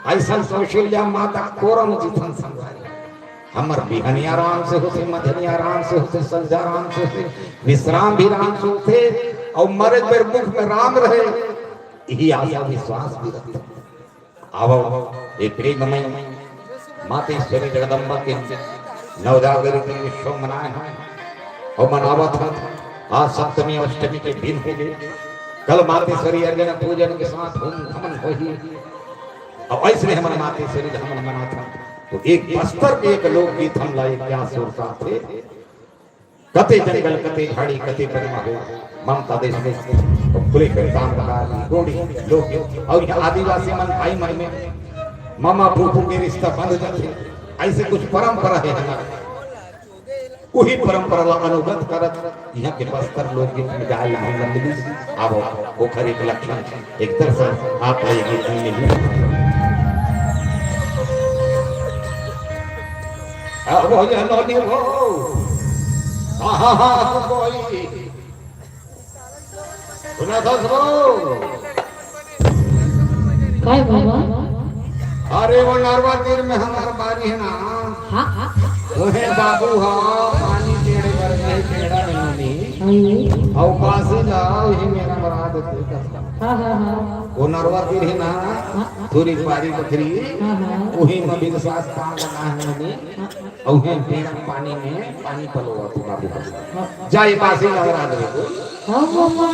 अइसन कौशल्या माता कोरम जीथन संगवारी। हमर बिहनिया राम से होथे, मझनिया राम से होथे, संझा राम से होथे, विश्राम भी राम से होथे, अउ मरे बेर मुख में राम रहे, यही आशा विश्वास भी रहिथे। आवव, ए प्रेममय मातेश्वरी जगदम्बा के नवजागरण के उत्सव मनाए हन अउ मनावत हन। आज सप्तमी अष्टमी के दिन होगे, कल मातेश्वरी अर्चन पूजन के साथ होम हवन होही। अउ अइसने हमन मातेश्वरी ल हमन मनाथन। तो एक बस्तर के एक लोकगीत हमला एक क्या सुरता थे। कते जंगल, कते झाड़ी, कते बन महो, ममता देशमुख, अउ खुले खड़े काम बता दी, गोंड़ी लोकगीत, अउ इहाँ आदिवासी मन भाई मन में मामा फूफू के रिश्ता बंध जाथे। अइसे कुछ परंपरा हे हमर, उही परंपरा ला अनुगत करत इहाँ के बस्तर लोकगीत में गाए ला हमला मिलिस। आवव, ओखर एक लक्षण, एक दर्शन आप ला ये गीत में मिली। अब हो जानो नी हो। आहा, हा, कोई। सुना था सुनो। काय बाबा? अरे वो नरवा तीर में हमर बारी हे ना। हाँ, हाँ। ओहे बाबू हा, पानी टेड़े बर गए, टेड़ा नहीं। हाँ। अउ पासी ला, ओही मेरा मरा देते। हाँ, हाँ, हाँ। वो नरवा तीर हे ना, हाँ। थोड़ी बारी बखरी, हाँ, हाँ। ओही में भी सास पाँव लगा है मैंने। हाँ। अउ हे पेड़ पानी में पानी पलोवा तू बाबू का। हाँ। जा ये पासी नवरा दे तू। हाँ, मामा।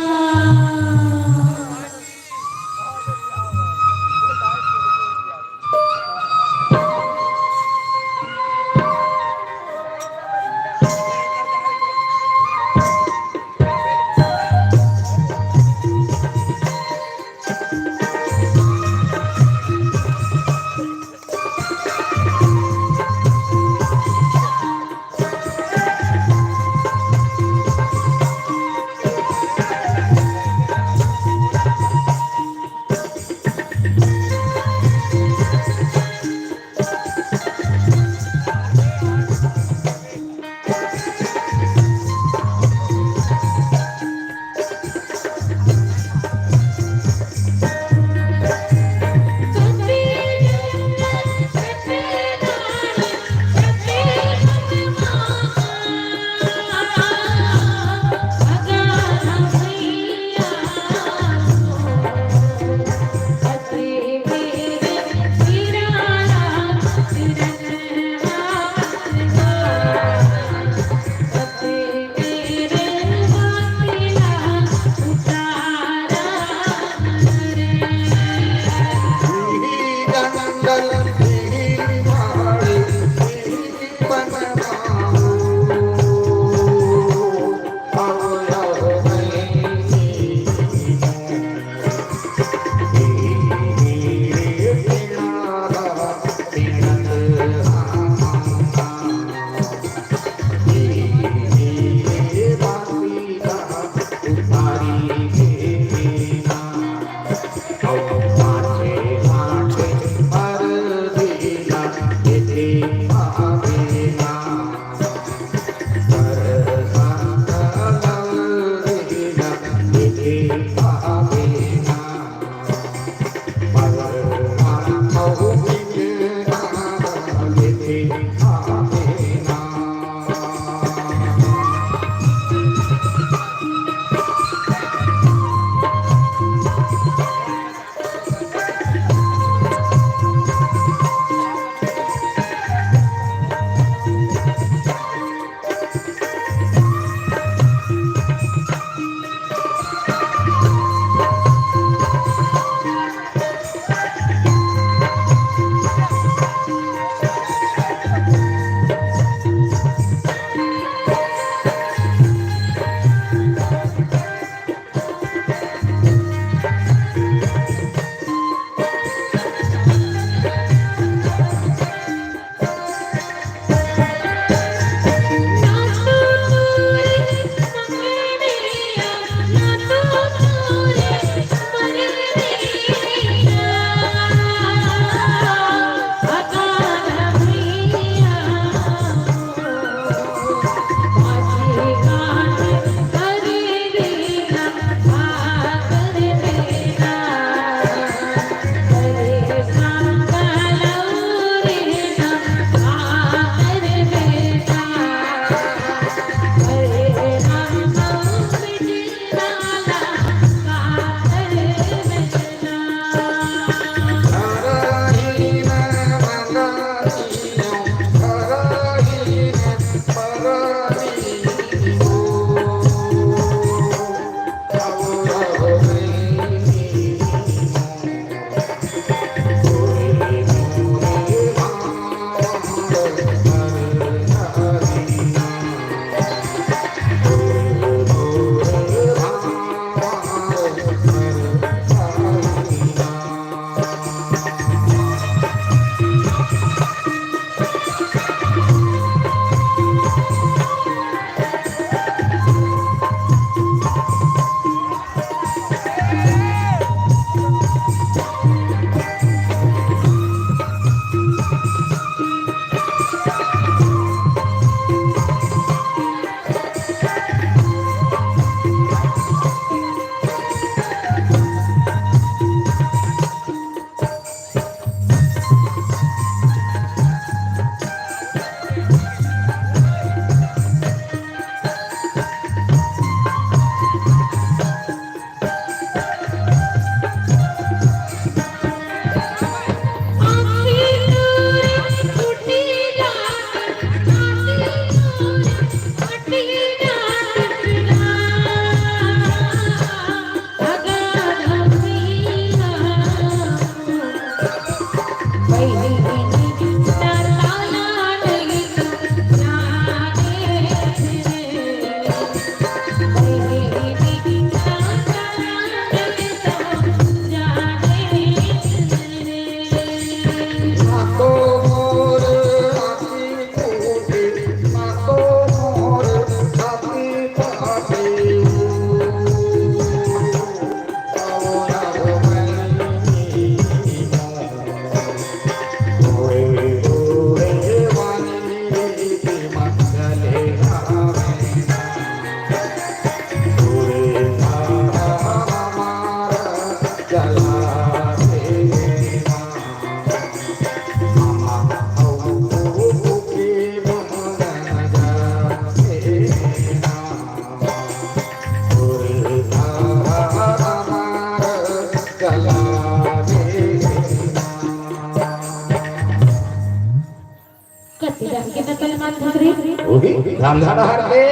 वही रामधन हर के।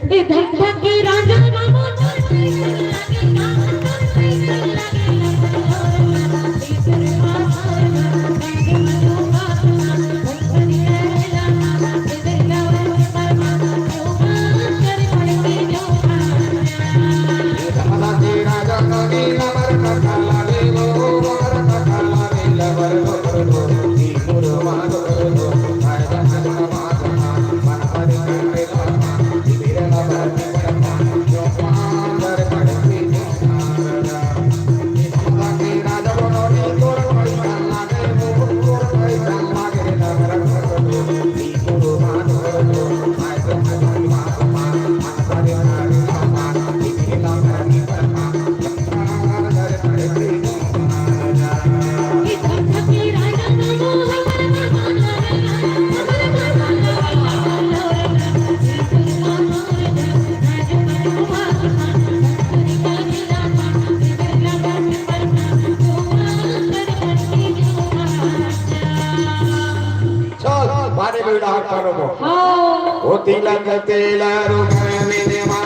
ए धन धन के राजा राम। चल, मारे बेड़ा हर करो। हाँ। ओ तिलक तेल रूप में देवा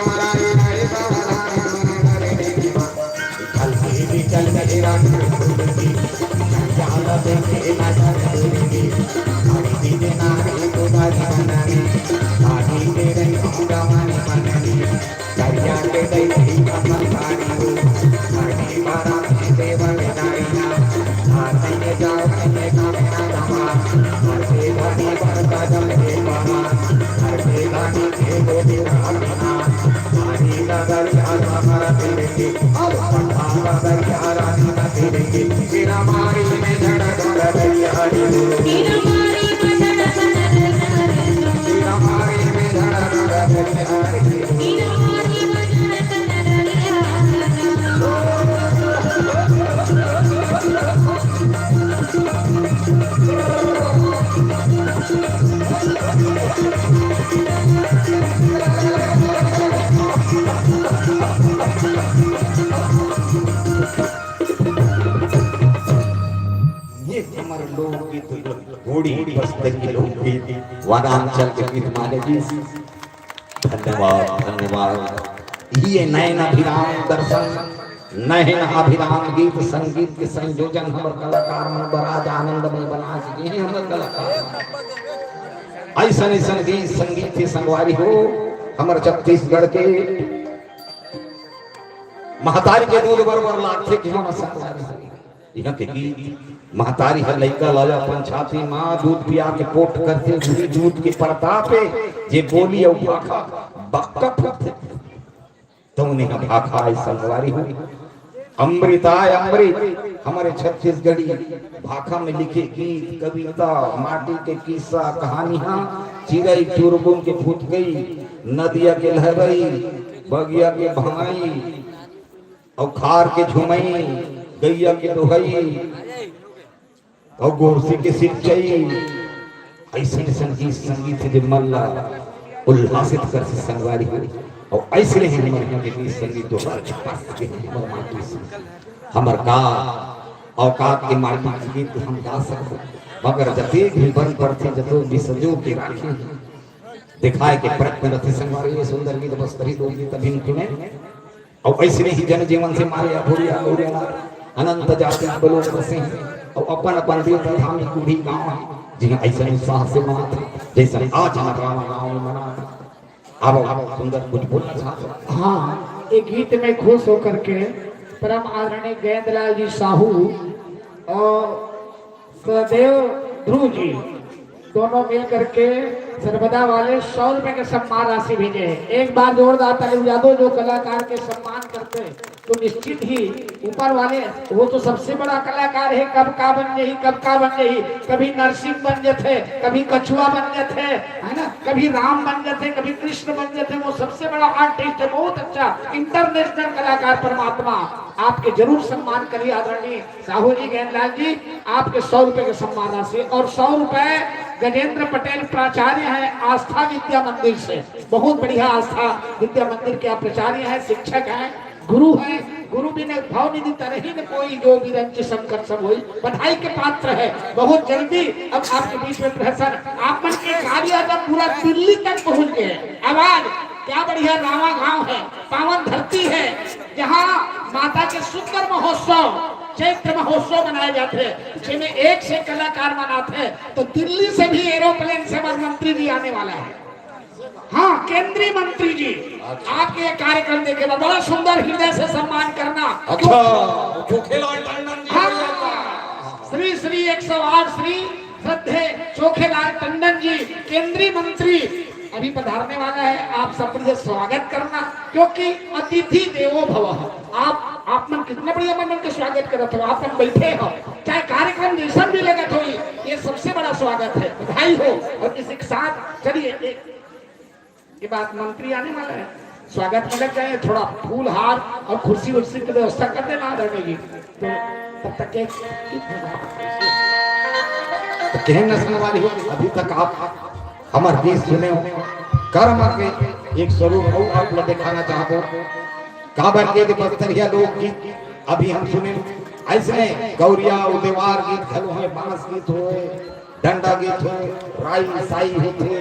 ये हमर लोकगीत, घोड़ी बस्तर के लोकगीत, वनांचल के गीत माने जी। धन्यवाद, धन्यवाद। ये नयन अभिराम दर्शन, नयन अभिराम गीत संगीत के संयोजन हमर कलाकार मन बर आज आनंदमय बना चुके हैं हमर कलाकार। ऐसन ऐसन गीत संगीत के संगवारी हो हमर छत्तीसगढ़ के महतारी के दूध बरोबर लागथे कि हमर संगवारी हो। इहाँ के गीत, महतारी ह लइका ला अपन छाती मा दूध पिया के पोठ करथे, उही दूध के परताप हे, जे बोली अउ भाखा बक्का फूटथे। तउने ह भाखा आय संगवारी हो। अमृत आय अमृत, हमरे छत्तीसगढ़ी भाखा में लिखे गीत, कविता, माटी के किस्सा, कहानी, हाँ, चिरई चुरगुन के फुतकई, नदिया के लहरई, बगिया के भंगई, अउ खार के झुमई, गइया के दोहई, अउ गोरसी के सिंचई, अइसन अइसन गीत संगीत हे जे मन ला उल्लासित करथे संगवारी हो। अउ अइसने ही हमर यहाँ के गीत संगीत तो हर छाप के हमर माटी से, हमर का औकात के माटी के गीत हम गा सकबो, मगर जतेक भी बन पड़थे, जतो भी सजो के राखे, दिखाए के प्रयत्न रथे संगवारी। ये सुंदर गीत बस तरी लोकगीत अभिन सुने। अउ अइसने ही जनजीवन से मारे अघोरिया गौरिया ला अनंत जाति बलोक बसे हैं। अउ अपन अपन देवता धाम ही कुढ़ी गाँव है, जिहाँ अइसन उत्साह से मनाथे, जइसन आज हमर रावण गाँव में मनाथे। अब, अब सुंदर कुछ बोलना चाहते हो? हाँ, एक गीत में खुश होकर के परम आदरणीय गजेंद्र लाल जी साहू और सदेव ध्रुव जी दोनों मिल करके सर्वदा वाले सौ रुपए के सम्मान राशि भेजे हैं। एक बार जोरदार ताली बजा दो, जो कलाकार के सम्मान करते हैं तो निश्चित ही ऊपर वाले, वो तो सबसे बड़ा कलाकार है। कब का बन जाही, कब का बन जाही, कभी नरसिंह बन जाथे, कभी कछुआ बन जाथे, है ना, कभी राम बन जाथे, कभी कृष्ण बन जाथे। वो सबसे बड़ा आर्टिस्ट है, बहुत अच्छा इंटरनेशनल कलाकार। परमात्मा आपके जरूर सम्मान करिए आदरणीय साहू जी, गजेंद्रलाल जी, आपके सौ रुपए के सम्मान राशि और सौ रुपए गजेंद्र पटेल प्राचार्य हैं आस्था विद्या मंदिर से, बहुत बढ़िया आस्था विद्या मंदिर के आप प्राचार्य हैं, शिक्षक हैं, गुरु है, गुरु बिन भव निधि तरहिन कोई, जो बिरंचि संकट सब होई। बधाई के पात्र है। बहुत जल्दी अब आपके बीच में प्रहसन, आप मन के कार्य अब पूरा दिल्ली तक पहुंच गए। अब आज क्या बढ़िया रावा गांव है, पावन धरती है, जहां माता के सुंदर महोत्सव, चैत्र महोत्सव मनाए जाते हैं, जिसमें एक से कलाकार मनाते हैं, तो दिल्ली से भी एरोप्लेन से हमारे मंत्री जी आने वाला है। हाँ, केंद्रीय मंत्री जी, अच्छा। आपके ये कार्यक्रम देखे बा, बड़ा सुंदर हृदय से सम्मान करना। अच्छा, चोखेलाल टंडन जी। हाँ, श्री श्री एक सौ आठ श्री श्रद्धेय चोखेलाल टंडन जी, केंद्रीय मंत्री अभी पधारने वाला है, आप सब बढ़िया स्वागत करना, क्योंकि अतिथि देवो भव। आप, आप मन कितना बढ़िया मन, मन के स्वागत करत हो, आप मन बैठे हो, चाहे कार्यक्रम जैसन भी लगत हो, ये सबसे बड़ा स्वागत है, बधाई हो। और इसी के साथ चलिए एक के बाद मंत्री आने वाला है, स्वागत में लग जाए, थोड़ा फूल हार और कुर्सी उर्सी की व्यवस्था कर देना आदरणीय जी। तो तब तक के तो कहन न सुनवारी हो, अभी तक आप हमर गीत सुने हो, कर्म के एक स्वरूप अउ आप ला दिखाना चाहबो। काबर के बस्तरिया लोकगीत अभी हम सुने, ऐसने गौरिया अउ देवार गीत घलो है, बांस गीत होए, डंडा गीत हो, राई साई होथे,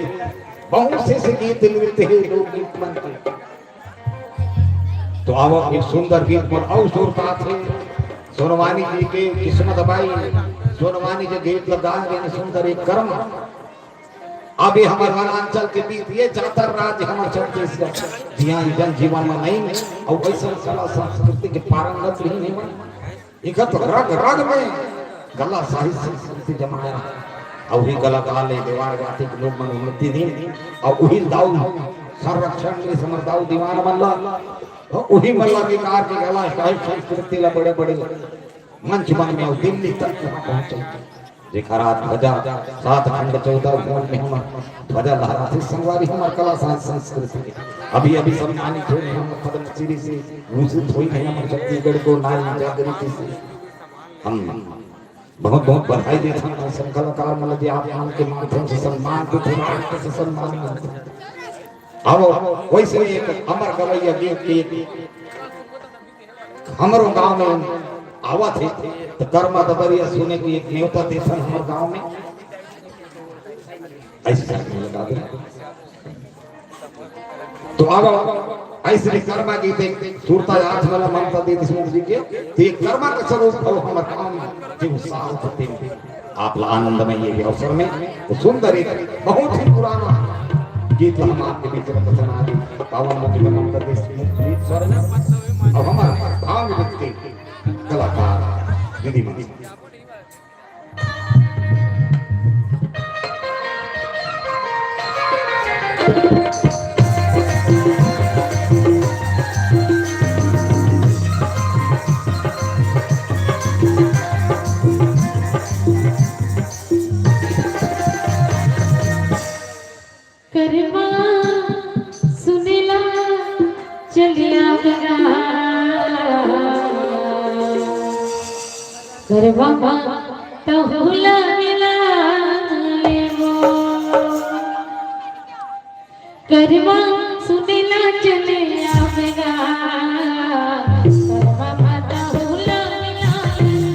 बहुत से, से गीत नृत्य हे लोकगीत मन के। तो आवो एक सुंदर गीत मन अउ सुरतात हे। सोनवानी जी के किस्मत बाई, सोनवानी जी गीत लगा रहे सुंदर एक कर्म। अभी हमर वनांचल के बीच ये जातर राज हमर छत्तीसगढ़, जिहां जन जीवन में नहीं, अउ ऐसा कला संस्कृति के पारंगत नहीं है। इखत रग रग में कला साहित्य संस्कृति जमाया। अउ उही कलाकार ले देवार जाति के लोग मन उन्नति दिन, अउ उही दाऊ संरक्षण ले समर दाऊ दीवान मन ला, अउ उही मन ला विकार के कला साहित्य संस्कृति ला बड़े बड़े मंच मन में अउ दिल्ली तक पहुंचे। जेखर आज ध्वजा सात खंड चौदह भुवन में हमर ध्वजा लहराथे संगवारी हमर कला साज संस्कृति। अभी अभी सम्मानित होए हमर पद्मश्री से, भूषित होए हमर छत्तीसगढ़ को नारी जागृति से। हम बहुत बहुत बधाई देथन अइसन कलाकार मन ल जे आप मन के माध्यम से सम्मान देथे, राष्ट्र से सम्मान मिलथे। अब वैसे एक अमर गवैया गीत के एक हमरो गांव में आवत हे, तो कर्मा दबरिया सुने की एक न्योता देथन हमर गांव में। ऐसे साथ में लगा दे। तो अब ऐसे कर्मा गीत एक सुरता याद वाला ममता दे देशमुख जी के, तो ये कर्मा का स्वरूप हो हमर गांव में, जो उत्साह होते हैं। आप ला आनंदमय ये अवसर में तो सुंदर एक बहुत ही पुराना गीत हम आपके बीच में पसंद आ गई। पावन मुक्ति में ममता देशमुख गीत स्वर में अब हमारे भाव नृत्य कलाकार दीदी मन। करवा सुनेला चलिया गया। करवा तहुला मिला लेबो। करवा सुनेला चलिया गया। करवा तहुला मिला लेबो।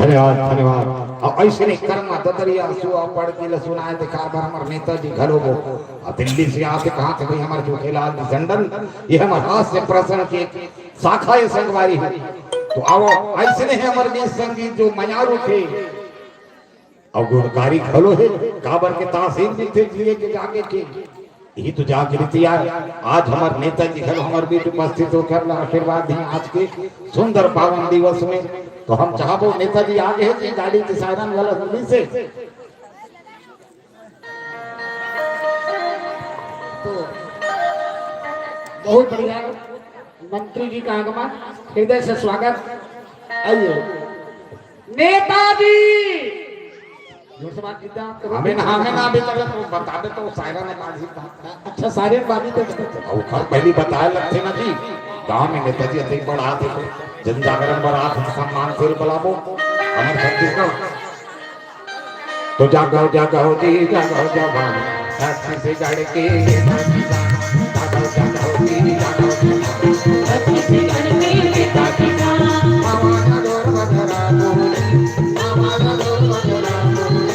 धन्यवाद, धन्यवाद। अउ अइसने कर्मा ददरिया सुआ पड़की ल सुनाए, देखा बर हमर नेताजी घलो वो। अउ दिल्ली से आके कहा थे भाई हमर जोखेलाल जी टंडन, ये हमर हास्य प्रसंग के शाखा ये संगवारी हे। तो आवो, अइसने हे हमर गीत संगीत जो मयारू थे अउ गुणकारी घलो हे, काबर के तासीन भी थे जिए के जागे के। यही तो जागृति आय। आज हमर नेताजी घलो हमर बीच उपस्थित होकर ला आशीर्वाद दिए आज के सुंदर पावन दिवस में। तो हम चाहबो नेताजी आगे हे जी, गाड़ी के सायरन वाला सुनी से। तो बहुत बढ़िया, मंत्री जी का आगमन, हृदय से स्वागत। आइए नेताजी। जोर से बात कीजिए आप, करो। हमें ना, हमें ना अभी तक तो बता दे तो सायरन बाजी था। अच्छा, सायरन बाजी तो। अउ कल पहली बताए लगथे ना जी, गांव में नेताजी अतिक बड़ा थे तो जन जागरण बर आत हे, सम्मान से बुलाबो। हमर छत्तीसगढ़ तो जागो, जागो जी, जागो जवान, छत्तीसगढ़ के नेताजी जान। जागो, जागो जी, जागो जवान, छत्तीसगढ़ के नेताजी जान। आवाज दो बजरा बोली, आवाज दो बजरा बोली।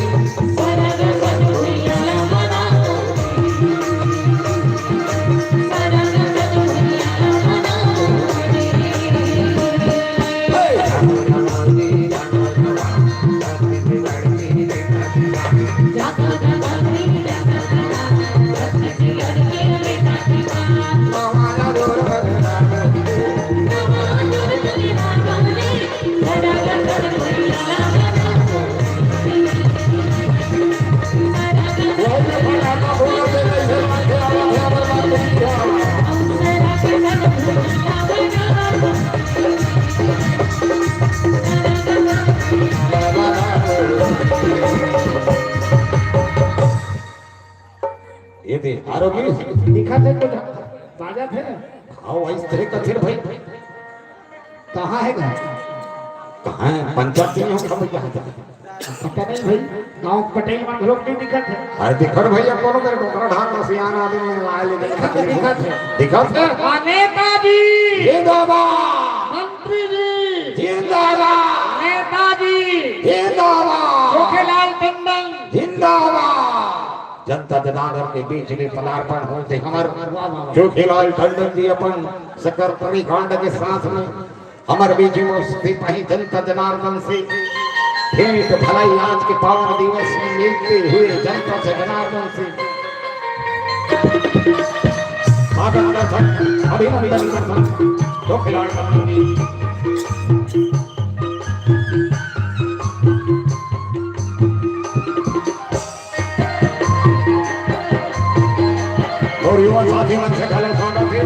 ये दे। आरो भी दिखत हे कुछ बाजत हे। हाँ, वही तरह कथिर भाई। कहाँ हे घर? कहाँ हे? पंचायत में होगा भैया। पता नहीं भाई, गांव के पटेल मन घलोक नहीं दिखत हे। अरे दिखत भैया, कोनो मेरे डोकरा ढाल में सियान आदमी में लाए ले दिखत हे, दिखत हे। दिखत हे। आ, नेताजी जिंदाबाद। मंत्री जी जिंदाबाद। नेताजी जिंदाबाद। जोखेलाल टंडन जिंदाबाद। जनता जनार्दन के बीच में पदार्पण होते हमर वाह, वाह, वाह। जोखेलाल टंडन जी अपन सकरकंद कांड के साथ में हमर बीच में उपस्थित हे जनता जनार्दन से भेंट भलाई आज के पावन दिवस में मिलते हुए जनता से जनार्दन से स्वागत करथन, अभिनंदन करथन। जोखेलाल टंडन जी। अउ युवा साथी मन से घलो स्वागत हे।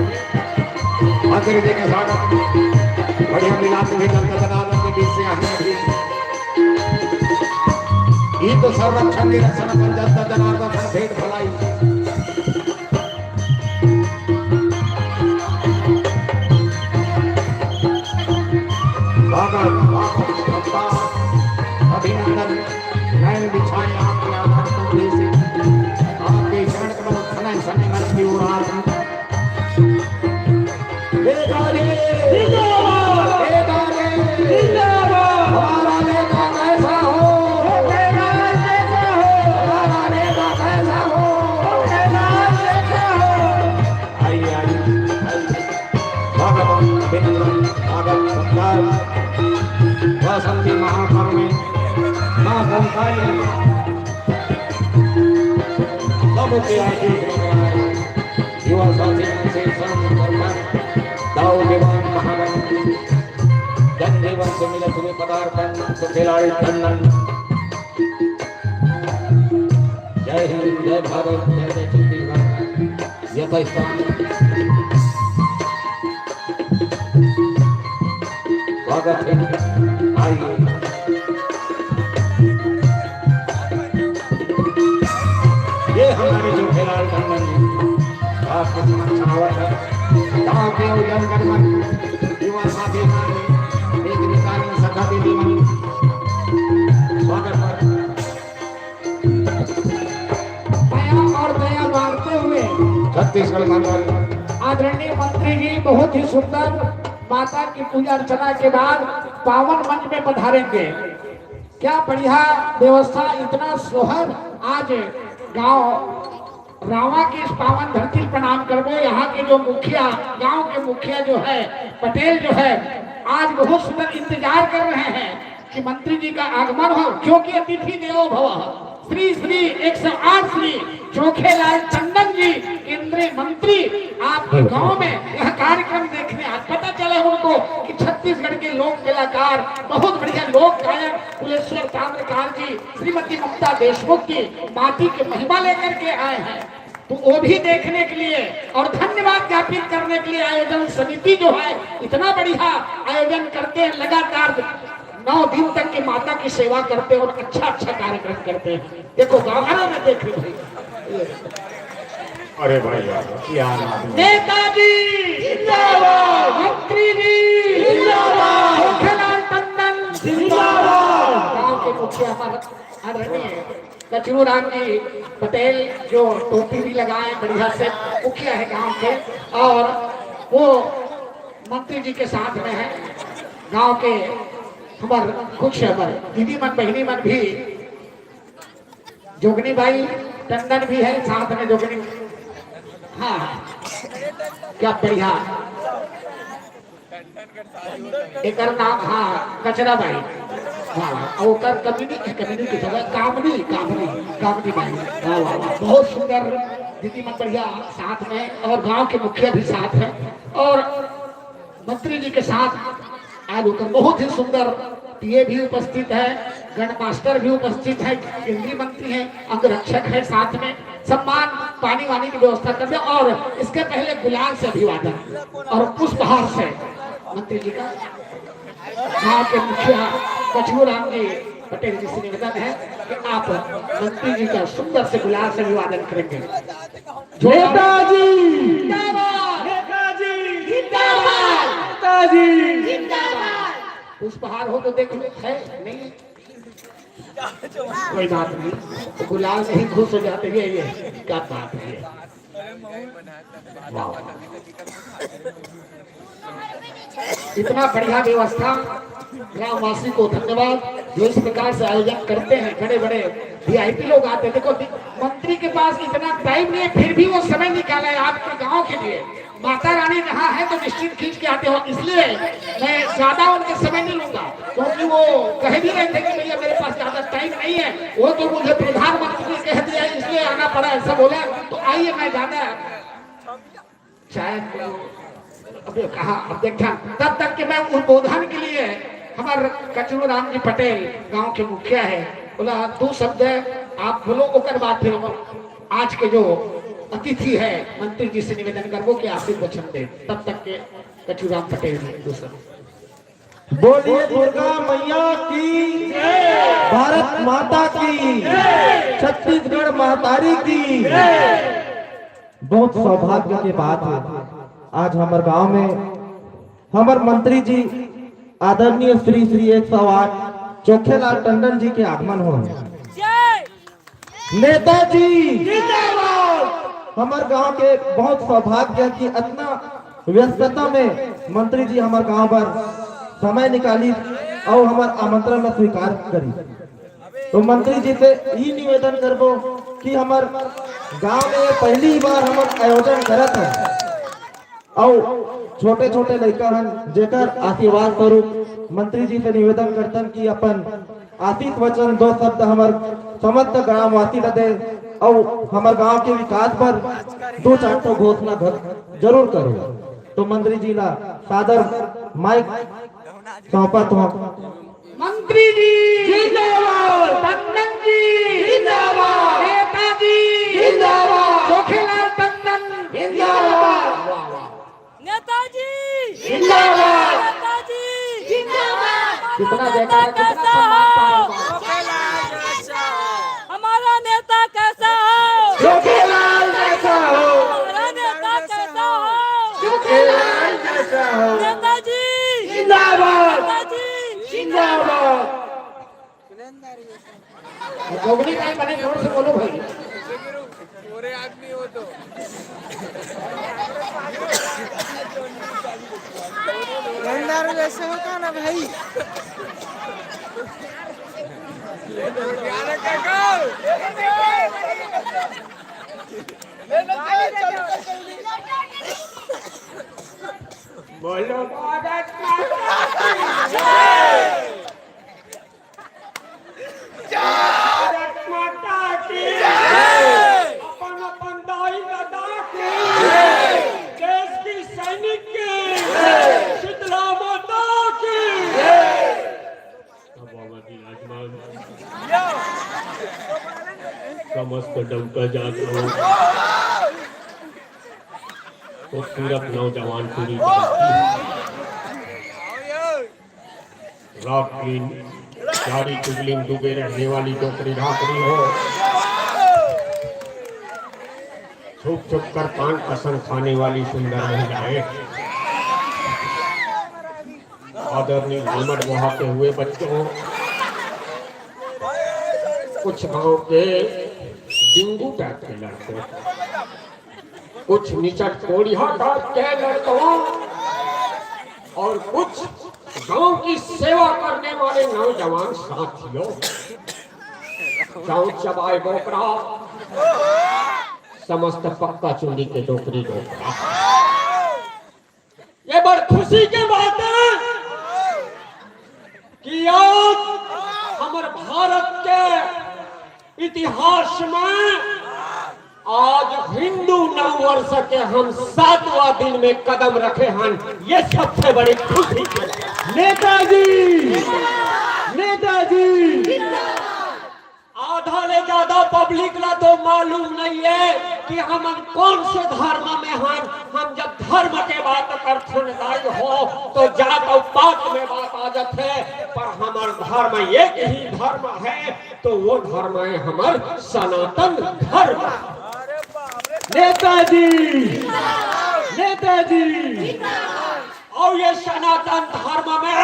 मंत्री जी के स्वागत। बढ़िया मिलाप भी जनता जनार्दन के बीच से आए अभी। ये तो संरक्षण निरीक्षण अपन जनता जनार्दन से भेंट भलाई। स्वागत, स्वागत, स्वागत। अभिनंदन। नैन बिछाए आपके आधार पर जैसे आपके शरण कमल खनन सने मन की ओर आज। नेताजी जिंदाबाद। नेताजी जिंदाबाद। हमारा नेता कैसा हो? हमारा नेता कैसा हो? हमारा नेता कैसा हो? हमारा नेता कैसा हो? आइए, आइए, आइए। स्वागत, अभिनंदन, स्वागत, सत्कार। बसंती महापर्व में माँ कंकाली सबके आशीष बन रहा है। युवा साथी मन से संग सरकार दाऊ दीवान महाराज जन जीवन से मिलत हुए पदार्पण तो खिलाड़ी टंडन। जय हिंद, जय भारत, जय जय छत्तीसगढ़। यथास्थान स्वागत है। आइए। ये हमारे जोखेलाल टंडन जी आपके समक्ष आवत हे। गांव के अउ जनगण मन, युवा साथी मन, एक निकाली सखा दीदी मन, स्वागत हे। मया और दया बांटते हुए छत्तीसगढ़ मंडल आदरणीय मंत्री जी बहुत ही सुंदर माता की पूजा अर्चना के बाद पावन मंच में पधारेंगे। क्या बढ़िया व्यवस्था, इतना सोहर। आज गांव रावा के इस पावन धरती पर प्रणाम करबो। यहाँ के जो मुखिया, गांव के मुखिया जो है, पटेल जो है, आज बहुत सुंदर इंतजार कर रहे हैं कि मंत्री जी का आगमन हो, क्योंकि अतिथि देवो भव। श्री श्री एक सौ आठ श्री चोखेलाल टंडन जी, केंद्रीय मंत्री, आपके गांव में यह कार्यक्रम देखने आज पता चला उनको कि छत्तीसगढ़ के लोक कलाकार, बहुत बढ़िया लोक गायक कुलेश्वर ताम्रकार जी, श्रीमती ममता देशमुख की माटी की महिमा लेकर के आए हैं, तो वो भी देखने के लिए और धन्यवाद ज्ञापित करने के लिए आयोजन समिति जो है, इतना बढ़िया आयोजन करते हैं, लगातार नौ दिन तक के माता की सेवा करते हैं और अच्छा अच्छा कार्यक्रम करते हैं। देखो, गांव में देख लो भाई। अरे भाई यार, क्या नाम है? नेताजी जिंदाबाद। मंत्री जी जिंदाबाद। चोखेलाल टंडन जिंदाबाद। गांव के मुखिया हमारे आदरणीय कचरू राम जी पटेल, जो टोपी भी लगाए बढ़िया से, मुखिया है गांव के, और वो मंत्री जी के साथ में है। गांव के हमार कुछ हमार दीदी मन, बहिनी मन भी, जोगनी बाई टंडन भी है साथ में, जोगनी। हाँ, क्या बढ़िया। एकर नाम, हाँ, कचरा बाई। हाँ, और ओकर कमिनी, कमिनी की जगह कामनी, कामनी, कामनी बाई। वाह, वाह, वाह, बहुत सुंदर। दीदी मन बढ़िया साथ में, और गांव के मुखिया भी साथ है, और मंत्री जी के साथ आज होकर बहुत ही सुंदर। पीए भी उपस्थित है, गणमास्टर भी उपस्थित है, केंद्रीय मंत्री हैं, अंगरक्षक है, साथ में सम्मान, पानी वानी की व्यवस्था कर दे। और इसके पहले गुलाल से अभिवादन और पुष्पहार से मंत्री जी का, गांव के मुखिया कछुराम जी पटेल जी से निवेदन है कि आप मंत्री जी का सुंदर से गुलाल से अभिवादन करेंगे। नेताजी जिंदाबाद। नेताजी जिंदाबाद। नेताजी जिंदाबाद। पुष्पहार हो तो देख लो, है नहीं? कोई बात नहीं, गुलाल से ही खुश हो जाते हैं। ये क्या बात है? वाह, इतना बढ़िया व्यवस्था। ग्रामवासी को धन्यवाद जो इस प्रकार से आयोजन करते हैं। बड़े बड़े वीआईपी लोग आते हैं। देखो, मंत्री के पास इतना टाइम नहीं है, फिर भी वो समय निकाला है आपके गांव के लिए। माता रानी जहाँ है तो निश्चित खींच के आते हो, इसलिए मैं ज्यादा उनका समय नहीं लूंगा, क्योंकि वो कह भी रहे थे कि भैया, मेरे पास ज्यादा टाइम नहीं है। वो तो मुझे प्रधानमंत्री ने कह दिया है, इसलिए आना पड़ा, ऐसा बोला। तो आइए, मैं ज्यादा चाहे, अब कहा, अब देखा, तब तक कि मैं उद्बोधन के लिए हमारे कचरू राम जी पटेल, गांव के मुखिया है, बोला, दो शब्द आप बोलो, ओकर बाद फिर हम आज के जो अतिथि है मंत्री जी से निवेदन करबो कि आशीर्वचन दे। तब तक के कचरू राम पटेल जी, दो शब्द। बोलिए दुर्गा मैया की, भारत माता की, छत्तीसगढ़ महतारी की। बहुत सौभाग्य के बात है, आज हमर गांव में हमर मंत्री जी आदरणीय श्री श्री एक सौ आठ चोखेलाल टंडन जी के आगमन हो। नेताजी जिंदाबाद। हमर गांव के बहुत सौभाग्य कि इतना व्यस्तता में मंत्री जी हमर गांव बर समय निकाली और हमर आमंत्रण ला स्वीकार करी। तो मंत्री जी से ई निवेदन करबो कि हमर गांव में ये पहली बार हमर आयोजन करत है, अउ छोटे-छोटे लइका हन, जेकर आशीर्वाद स्वरूप मंत्री जी से निवेदन करतन कि अपन आशीष वचन दो शब्द हमर समस्त ग्रामवासी ल दे, अउ हमर गांव के विकास बर दो चार ठो घोषणा घ-, जरूर करो। तो मंत्री जी ला सादर माइक सौंपत हों। मंत्री जी जिंदाबाद। टंडन जी जिंदाबाद। नेताजी जिंदाबाद। चोखेलाल टंडन जिंदाबाद। नेताजी जिंदाबाद। नेताजी जिंदाबाद। कितना जयकारा, कितना सम्मान पा रहे हैं। हमारा नेता कैसा हो? चोखेलाल जैसा हो। हमारा नेता कैसा हो? चोखेलाल जैसा हो। नेताजी जिंदाबाद। नेताजी जिंदाबाद। जोगनी टाइम बने, जोर से बोलो भाई। गोरे आदमी हो तो। रंगदार जैसे होता ना भाई। बोलो भारत माता की जय। भारत माता की जय। अपन अपन दाई ददा की जय। देश की सैनिक की जय। शीतला माता की जय। अब बाबा विराजमान समस्त डमका जात हो, खूबसूरत नौजवान पीढ़ी बनती है। रात दिन चारी चुगली में डूबे रहने वाली डोकरी ढाकरी हो, छुप छुप कर पान कसम खाने वाली सुंदर महिलाएं, आदरणीय helmet वहाते हुए बच्चों, कुछ गांव के डिंगू टाइप के लड़के, कुछ निचट कोढ़िया टाइप के लड़कों और कुछ गांव की सेवा करने वाले नौजवान साथियों, गांव चबाए बोकरा, समस्त पक्का चुंडी के डोकरी डोकरा। ये बड़ खुशी के बात है कि आज हमर भारत के इतिहास में आज हिंदू नववर्ष के हम सातवां दिन में कदम रखे हन। ये सबसे बड़ी खुशी के बात। नेताजी, नेताजी। आधा ले ज्यादा पब्लिक ला तो मालूम नहीं है कि हमन कौन से धर्म में हन। हम जब धर्म के बात करथन दाई हो, तो जात और पात में बात आ जाथे, पर हमर धर्म एक ही धर्म है, तो वो धर्म है हमर सनातन धर्म। नेताजी, नेताजी। और ये सनातन धर्म में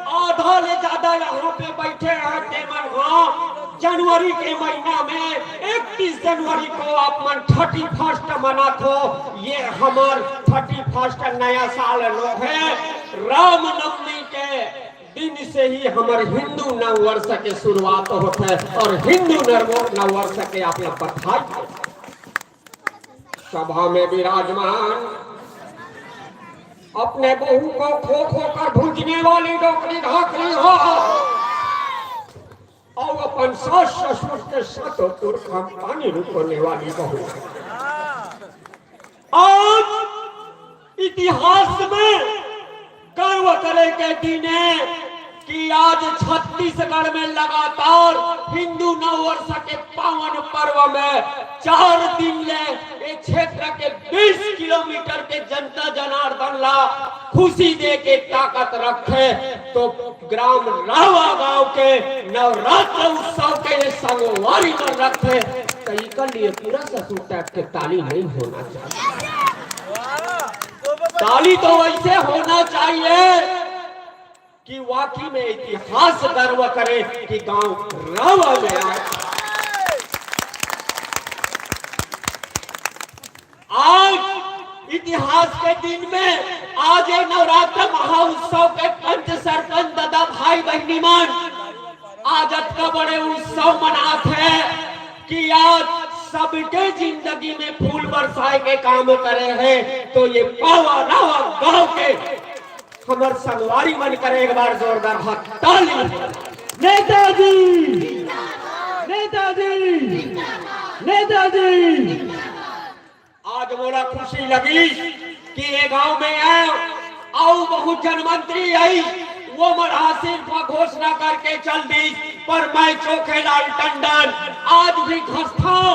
आधा ले ज्यादा यहाँ पे बैठे हैं, तेमन हाँ, जनवरी के महीना में इकतीस जनवरी को आप मन थर्टी फर्स्ट मनाथो। ये हमर थर्टी फर्स्ट नया साल नो है। रामनवमी के दिन से ही हमर हिंदू नववर्ष के शुरुआत होत है और हिंदू नव-, नववर्ष के आप लोग बधाई। सभा में विराजमान अपने बहू को खो खो कर भूंजने वाली डोकरी ढाकरी हो, और अपन सास ससुर के सातों पुरखा पानी रुकने वाली बहू। आज इतिहास में गर्व करे के दिन है कि आज छत्तीसगढ़ में लगातार हिंदू नववर्ष के पावन पर्व में चार दिन ले ये क्षेत्र के बीस किलोमीटर के जनता जनार्दन ला खुशी दे के ताकत रखे, तो ग्राम रावा गांव के नवरात्र उत्सव के ये संगवारी मन रखे, तो इकर लिए पूरा ससुर टाइप के ताली नहीं होना चाहिए। ताली तो वैसे होना चाहिए कि वाकई में इतिहास गर्व करे कि गांव रावा में आए। आज इतिहास के दिन में आज ये नवरात्र महोत्सव के पंच सरपंच दादा भाई बहनी मन आज अतका बड़े उत्सव मनात है कि आज सबके जिंदगी में फूल बरसाए के काम करे हैं। तो ये पावा रावा गांव के हमर संगवारी मन करे एक बार जोरदार हाथ ताली। नेताजी, नेताजी, नेताजी। आज मोला खुशी लगी कि ये गांव में आए, अउ बहुत जन मंत्री आई, वो मन हा सिर्फ घोषणा करके चल दी, पर मैं चोखेलाल टंडन आज भी घसथाव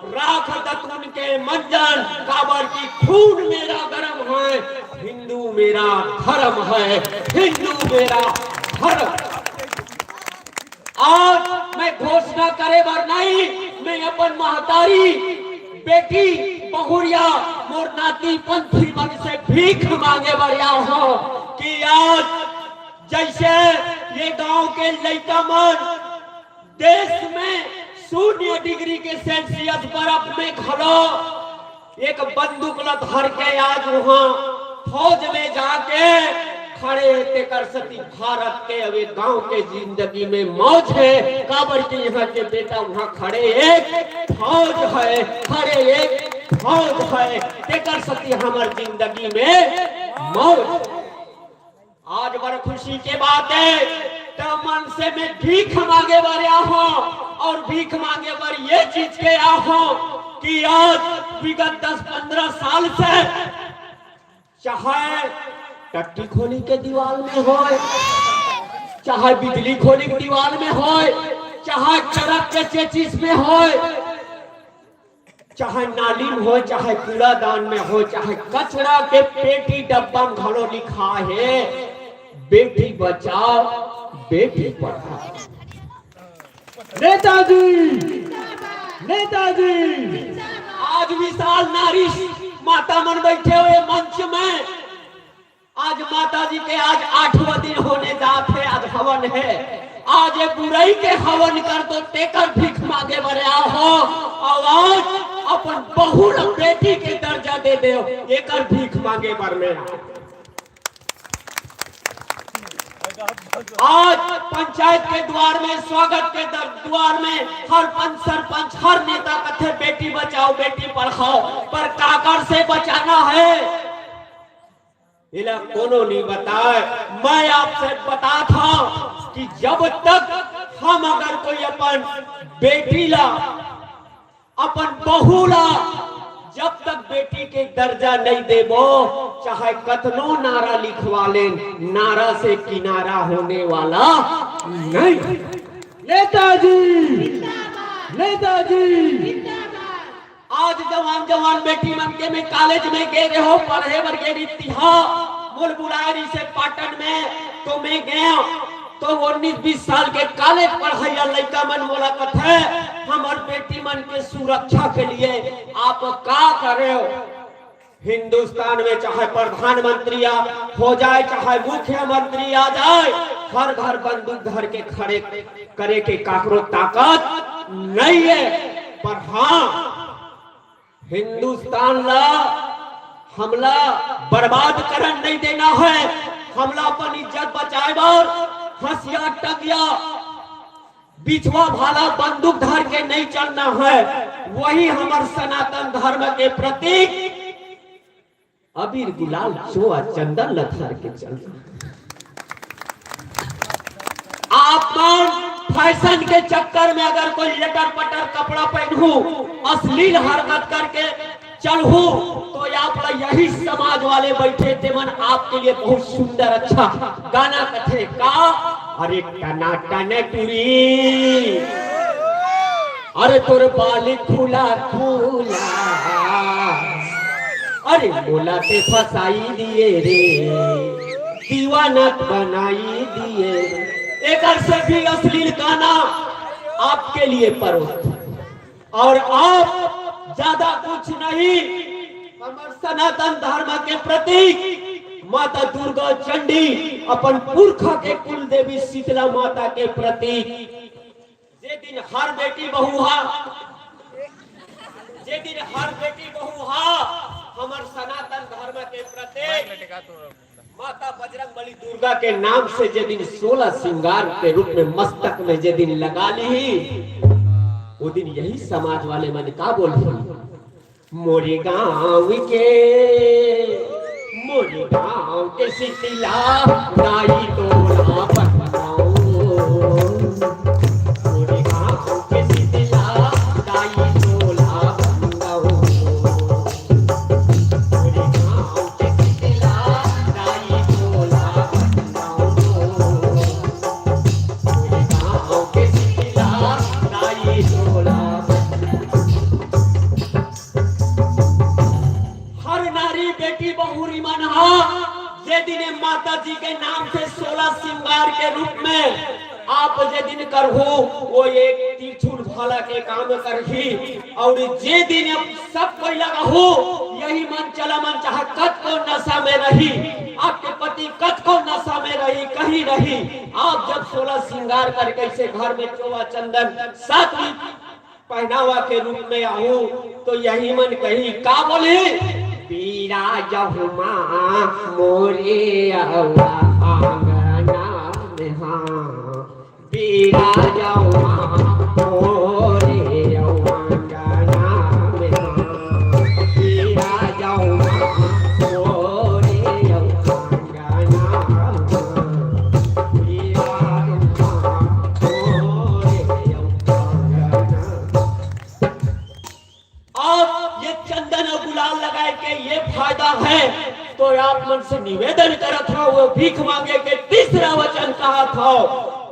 राख दतुन के मंजन, काबर कि खून मेरा गरम है, हिंदू मेरा धर्म है, हिंदू मेरा धर्म। आज मैं घोषणा करे बर नहीं, मैं अपन महतारी, बेटी, बहुरिया, मोर नाती पंथी मन से भीख मांगे बर आया हूँ कि आज जैसे ये गांव के लइका मन देश में शून्य डिग्री के सेल्सियस बर्फ में घलो एक बंदूक ल धर के आज वहां फौज में जाके खड़े हे, तेकर सती भारत के अउ ए गांव के जिंदगी में मौज हे, काबर कि इहां के बेटा उहां खड़े एक फौज हे, खड़े एक फौज हे, तेकर सती हमर जिंदगी में मौज। आज बड़ खुशी के बात हे, त मन से मैं भीख मांगे बर आहों अउ भीख मांगे बर ये चीज के आहों कि आज विगत दस पंद्रह साल से चाहे टट्टी खोली के दीवाल में होय, चाहे बिजली खोली के दीवाल में होय, चाहे चरक के चेचिस में होय, चाहे नाली में होय, चाहे कूड़ादान में होय, चाहे कचरा के पेटी डब्बा में घलो लिखा हे, बेटी बचाओ, बेटी पढ़ाओ। नेताजी, नेताजी। आज विशाल नारी माता मन बैठे हुए मंच में, आज माता जी के आज आठवां दिन होने जात हे, आज हवन हे। आज ये बुराई के हवन कर दो, तेकर भीख मांगे बर आहों। अउ आज अपन बहू ल बेटी के दर्जा दे दो, एकर भीख मांगे बर मैं आहों। आज पंचायत के द्वार में, स्वागत के दर-, द्वार में हर पंच, सरपंच, हर नेता कथे, "बेटी बचाओ, बेटी पढ़ाओ", पर काकर से बचाना हे, एला कोनो नहीं बताय। मैं आपसे बताथंव कि जब तक हम अगर कोई अपन बेटी ला, अपन बहू ला, जब तक बेटी के दर्जा नहीं देबो, चाहे कतनो नारा लिखवा लेन, नारा से किनारा होने वाला नहीं। नेताजी, नेताजी। आज जवान जवान बेटी मन के मैं कॉलेज में गे रहेंव, पढ़े बर गे रहेंव, तिहां मोला बुलाय रहिसे पाटन में, तो मैं गेंव। तो उन्नीस बीस साल के कॉलेज पढ़इया लइका मन मोला कथे, "हमर बेटी मन के सुरक्षा के लिए आप का करेव?" हिंदुस्तान में चाहे प्रधानमंत्री आ हो जाए, चाहे मुख्यमंत्री आ जाए, हर घर बंदूक धर के खड़े करे के काकरो ताकत नहीं हे। पर हां, हिंदुस्तान ला, हमला बर्बाद करन नहीं देना हे। हमला अपन इज्जत बचाए बर हंसिया, टंगिया, बिछवा भाला, बंदूक धर के नहीं चलना हे। वही हमर सनातन धर्म के प्रतीक अबीर, गुलाल, चोआ, चंदन ल धर के चलना हे। आप मन फैशन के चक्कर में अगर कोई लटर पटर कपड़ा पहनहू, अश्लील हरकत करके चलहू, तो आप ला यही समाज वाले बैठे, तेमन आपके लिए बहुत सुंदर अच्छा गाना कथे का, "अरे टना टन टुरी, अरे तोर बाली खुला खुला, अरे मोला ते फसाई दिए रे, दीवाना बनाई दिए।" एकर से भी अश्लील गाना आपके लिए परोस। और आप ज्यादा कुछ नहीं, हमर सनातन धर्म के प्रतीक माता दुर्गा चंडी, अपन पुरखा के कुल देवी शीतला माता के प्रतीक। जे दिन हर बेटी बहू हा, जे दिन हर बेटी बहू हा, हमर सनातन धर्म के प्रतीक माता बजरंग बली दुर्गा के नाम से जे दिन सोलह श्रृंगार के रूप में मस्तक में जे दिन लगा ली, वो दिन यही समाज वाले मन का बोल रही, "मोरे गांव के, मोरे गांव के शीतला दाई तोला बनवाओ, मोरे गांव के शीतला दाई तोला बनवाओ।" हर नारी बेटी बहुरी मन हा जे दिन ए माता जी के नाम से सोलह श्रृंगार के रूप में आप जे दिन करहू, वो एक त्रिशूल भाला के काम करही। और जे दिन अब सब कोई लगा हो, यही मन चला मन चाहे कतको नशा में रही, आपके पति कतको नशा में रही, कहीं रही, आप जब सोलह श्रृंगार करके इसे घर में चोवा चंदन सातवीं पहनावा के रूप में आहू, तो यही मन कही का बोली, पीरा जहुमा मोरे अउआ आंगना में हाँ। पीरा जहुमा मोरे अउआ आंगना में हाँ। पीरा जहुमा मोरे अउआ आंगना में हाँ। पीरा जहुमा मोरे अउआ आंगना। आप ये चंदन अउ गुलाल लगाए के ये फायदा है, तो आप मन से निवेदन करत हव, वो भीख मांगे के तीसरा वचन कहत हव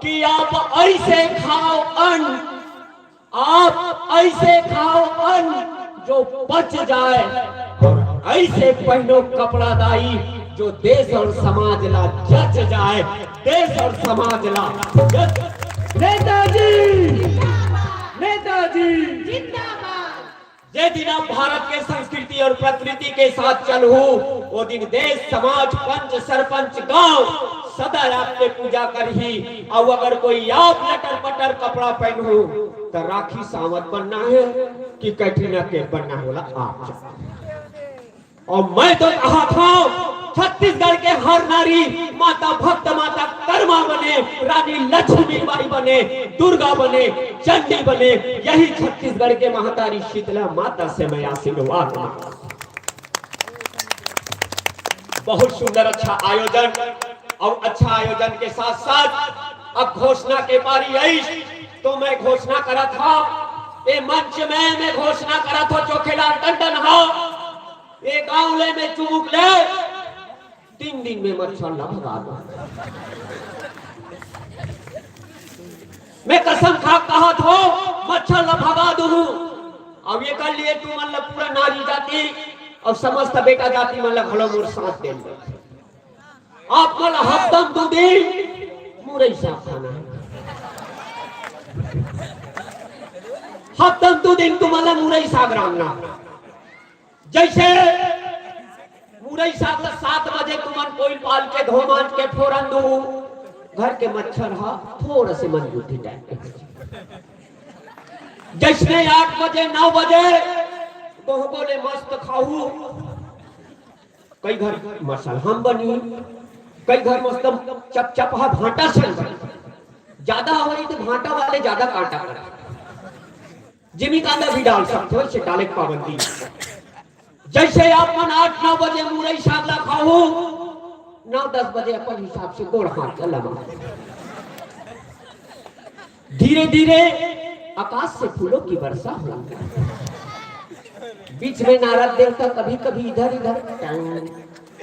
कि आप ऐसे खाव अन्न, आप ऐसे खाव अन्न जो पच जाए, और ऐसे पहनो कपड़ा दाई जो देश और समाज ला जच जाए, देश और समाज ला जच। नेताजी, नेताजी जिंदाबाद। जे दिन आप भारत के संस्कृति और प्रकृति के साथ चलहू, वो दिन देश, समाज, पंच, सरपंच, गांव सदा आपके पूजा करही। अउ अगर कोई आप लटर पटर कपड़ा पहनहू, तो राखी सावंत बनना है कि कैटरीना कैफ बनना है, बोला आप। अउ मैं तो कहत हव, छत्तीसगढ़ के हर नारी माता भक्त, माता कर्मा बने, रानी लक्ष्मी बाई बने, दुर्गा बने, चंडी बने, यही छत्तीसगढ़ के महतारी शीतला माता से मैं आशीर्वाद मांगत हव। बहुत सुंदर, अच्छा आयोजन, अउ अच्छा आयोजन के साथ साथ अब घोषणा के पारी आइस, तो मैं घोषणा करत हव, ए मंच में मैं घोषणा करत हव, चोखेलाल टंडन हव, ए गांव ले मैं चुमुक ले तीन दिन में मच्छर ला भगा दो। मैं कसम खा कहत हव, मच्छर ला भगा दूहूं। अब एकर लिए तुमन ला पूरा नारी जाति अउ समस्त बेटा जाति मन ला घलो मोर साथ दे। आप मन ला हफ्ता म दू दिन मुरई साग खाना है। हफ्ता म दू दिन तुमन ला मुरई साग रांधना। जैसे मुरई साग ला सात बजे तुमन कोइल पाल के धो मांज के फोरन दू, घर के मच्छर हा थोड़ा से मंजूठी टाइप के। जैसने आठ बजे, नौ बजे गोहबो ले मस्त खाहू, कई घर मसलहा म बनी, कई घर मस्त चपचपहा भांटा से बनी। ज्यादा होई तो भांटा वाले ज्यादा कांटा करही। जिमी कांदा भी डाल सकत हो, इसे डाले के पाबंदी। जैसे आप मन आठ नौ बजे मुरई साग ला खाहू, नौ दस बजे अपन हिसाब से गोड़ हाथ ला लगा। धीरे धीरे आकाश से फूलों की वर्षा हो। बीच में नारद देवता कभी कभी इधर इधर टंग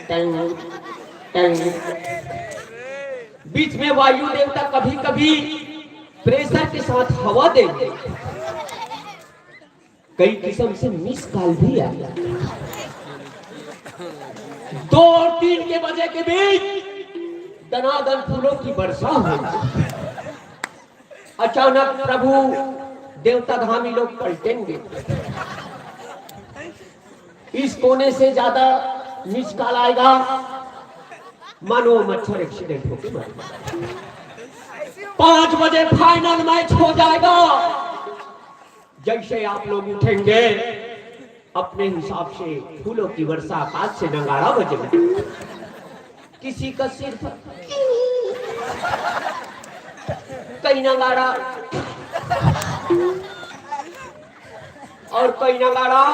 टंग टंग। बीच में वायु देवता कभी कभी प्रेशर के साथ हवा देंगे। कई किस्म से मिस कॉल भी आ गया। दो और तीन के बजे के बीच दनादन फूलों की वर्षा हो। अचानक प्रभु देवता धामी लोग पलटेंगे। इस कोने से ज्यादा मिस कॉल आएगा, मानो मच्छर एक्सीडेंट होके मर गया। पांच बजे फाइनल मैच हो जाएगा। जैसे आप लोग उठेंगे, अपने हिसाब से फूलों की वर्षा आकाश से नगाड़ा बजेगा। किसी का सिर पर कई नगाड़ा और कई नगाड़ा।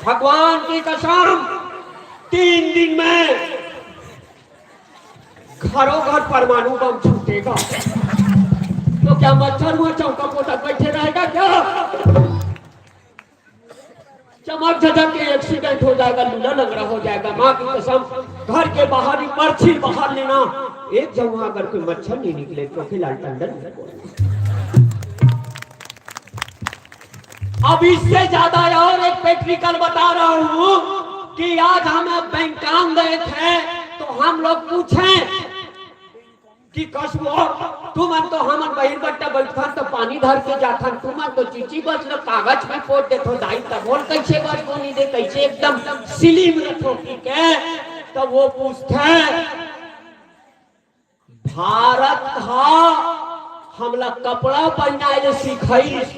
भगवान की कसम, तीन दिन में घरों घर परमाणु बम छूटेगा। तो क्या मच्छर हुआ चौका पोता बैठे रहेगा क्या? चमक झजक के एक्सीडेंट हो जाएगा, लूला लंगड़ा हो जाएगा। माँ की कसम, घर के बाहर ही पर्ची बाहर लेना, एक जगह अगर कोई मच्छर नहीं निकले तो फिलहाल टंडन। अब इससे ज्यादा और एक प्रैक्टिकल बता रहा हूँ कि आज हम बैंकाक गए थे तो हम लोग पूछे कि कसबो, तुमन तो हमन बहिर बट्टा बैठथन त पानी धर के जाथन, तुमन तो चिची बस ल कागज में पोत देथो दाई, त बोल कैसे बस कोनी दे, कैसे एकदम स्लिम रथो की के, त वो पूछथे, भारत हा हमला कपड़ा पहनाए ले सिखाइस,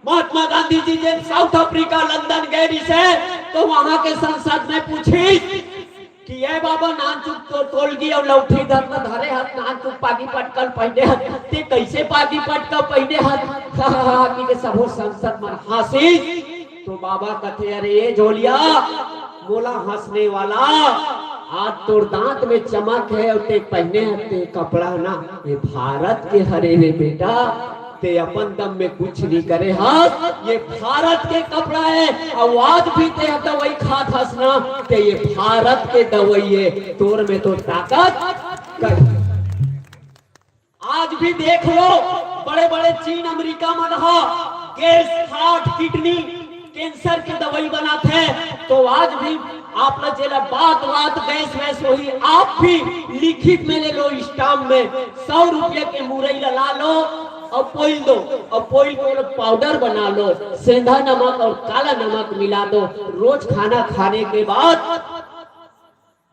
महात्मा गांधी जी जब साउथ अफ्रीका, लंदन गए रिहिसे, तो वहां के संसद में पूछिस कि "ए बाबा, नानचुक तो तोलगी अउ लौठी धर म धरे हस, नानचुक पागी पटकल पहिने हस, ते कइसे पागी पटकल पहिने हस?" कि के सबो संसद मन हांसिस। तो बाबा कथे, "अरे ए झोलिया, मोला हंसने वाला, आज तोर दांत में चमक हे अउ ते पहिने हस ते कपड़ा ना, ये भारत के हरे रे बेटा, ते अपन दम में कुछ नहीं करे हस, ये भारत के कपड़ा हे, अउ आज भी ते ह दवाई खात हस ना, ते ये भारत के दवाई हे, तोर में तो ताकत कर।" आज भी देख लो, बड़े-बड़े चीन, अमेरिका मन ह गैस, हार्ट, किडनी, कैंसर के दवाई बनात हे, तो आज भी आप ला जेला बात-बात गैस-वैस होही, आप भी लिखित में ले लो, स्टाम्प में सौ रुपया के मुरई ला ला लो अउ पोइल दो, अउ पोइल के ओला पाउडर बना लो, सेंधा नमक अउ काला नमक मिला दो। रोज खाना खाने के बाद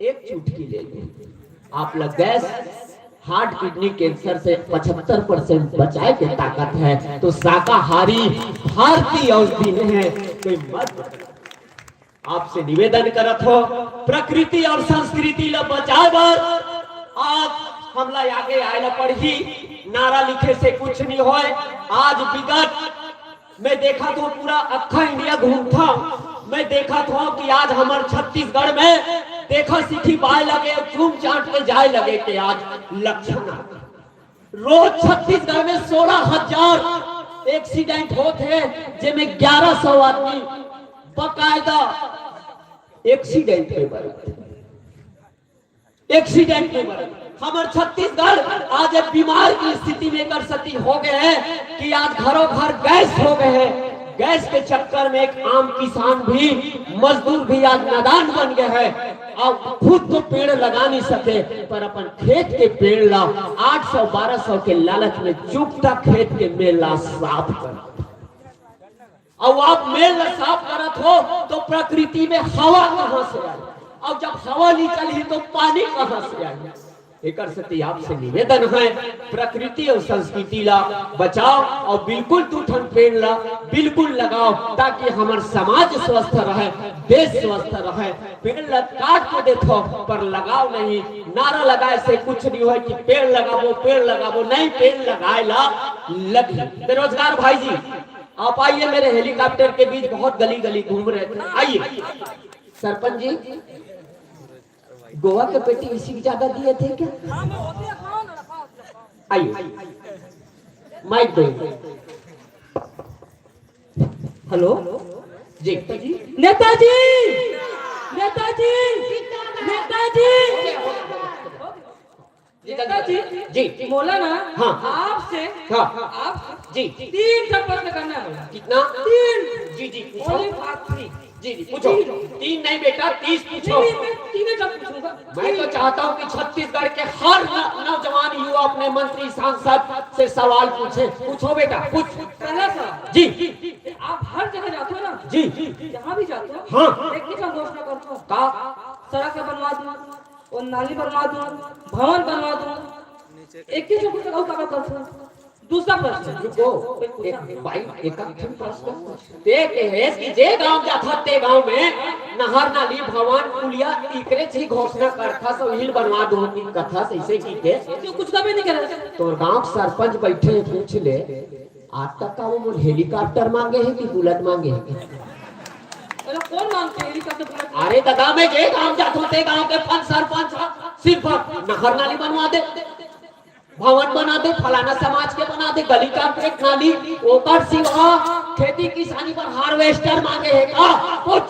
एक चुटकी ले लो, आप ला गैस, हार्ट, किडनी कैंसर से पचहत्तर परसेंट बचाए के ताकत हे। तो शाकाहारी भारतीय औषधि हे, कोई मत। आपसे निवेदन करत हों, प्रकृति अउ संस्कृति ला बचाए बर आज हमला आगे आए ला पड़ही। नारा लिखे से कुछ नहीं होय। आज विगत मैं देखत हों, पूरा अक्खा इंडिया घूमत हों, मैं देखत हों कि आज हमर छत्तीसगढ़ में देखा सीखी बाय लगे, चूम चाट के जाए लगे के आज लक्षण आ। रोज छत्तीसगढ़ में सोलह हजार एक्सीडेंट होत हे, जेमे ग्यारह सौ आदमी बकायदा एक्सीडेंट में मरत हे। एक्सीडेंट में मरे। हमर छत्तीसगढ़ आज एक बीमार की स्थिति में एकर सेती हो गए हे कि आज घरों घर गैस हो गए हे। गैस के चक्कर में एक आम किसान भी, मजदूर भी आज नादान बन गए हे। अब खुद तो पेड़ लगा नहीं सके, पर अपन खेत के पेड़ ला आठ सौ बारह सौ के लालच में चुपता खेत के मेड़ ला साफ कर। अउ आप मेड़ ला साफ करत हो, तो प्रकृति में हवा कहाँ से आही? अउ जब हवा नहीं चलही, तो पानी कहाँ से आही? एकर सेती आपसे निवेदन हे, प्रकृति अउ संस्कृति ला बचाओ अउ बिल्कुल दू ठन पेड़ ला बिल्कुल लगाओ, ताकि हमर समाज स्वस्थ रहे, देश स्वस्थ रहे। पेड़ ला काट के देखो, पर लगाओ नहीं। नारा लगाए से कुछ नहीं होय कि पेड़ लगाबो, पेड़ लगाबो, नहीं, पेड़ लगाए ला लगही। बेरोजगार भाई जी, आप आइए, मेरे हेलीकॉप्टर के बीच बहुत गली गली घूम रहे थे, आइए। सरपंच जी, गोवा के पेटी इसी की ज्यादा दिए थे क्या? आइए, माइक दो। हेलो जी। नेताजी, नेताजी, नेताजी, नेताजी। जी, जी। मोला ना, हाँ। आपसे, हाँ। आपसे जी। तीन ठन प्रश्न करना हे मोला। कितना? तीन। जी, जी, पूछो। Only for three। जी, जी, पूछो। तीन। तीन नहीं बेटा, तीस पूछो। नहीं, नहीं, मैं तीन ही ठन पूछूंगा। मैं तो चाहता हूँ कि छत्तीसगढ़ के हर न-, नौजवान युवा अपने मंत्री सांसद से सवाल पूछे। पूछो बेटा, पूछ। पहला सवाल। जी। आप हर जगह जाते हो ना? जी। जहाँ भी जाते हो, हाँ। एक ही ठन घोषणा करते हो। का? सड़क बनवा दूँ, अउ नाली बनवा दूँ, भवन बनवा दूँ, एक ही ठन कुछ अउ का करते हो। दूसरा प्रश्न। रुको, एक, भाई, एक आध ठन प्रश्न। ते कहेस कि जे गांव जाथस, ते गांव में नहर, नाली, भवन, पुलिया, इकरे ची घोषणा करथस, अउ इही ल बनवा दूँ कि कथस, अइसे कि के? जो कुछ कभी नहीं करे। तोर गांव के सरपंच बैठे हे, पूछ ले, आज तक का वो मोर हेलीकॉप्टर मांगे हे कि बुलेट मांगे हे? अरे, कौन मांगते हैं हेलीकॉप्टर, बुलेट? अरे दादा, मैं जे गांव जाथों, ते गांव के पंच सरपंच ह, सिर्फ नहर, नाली बनवा दे। भवन बना दे, फलाना समाज के बना दे, गली का एक नाली, ओकर सिवा खेती किसानी बर हार्वेस्टर मांगे हे का? पूछ।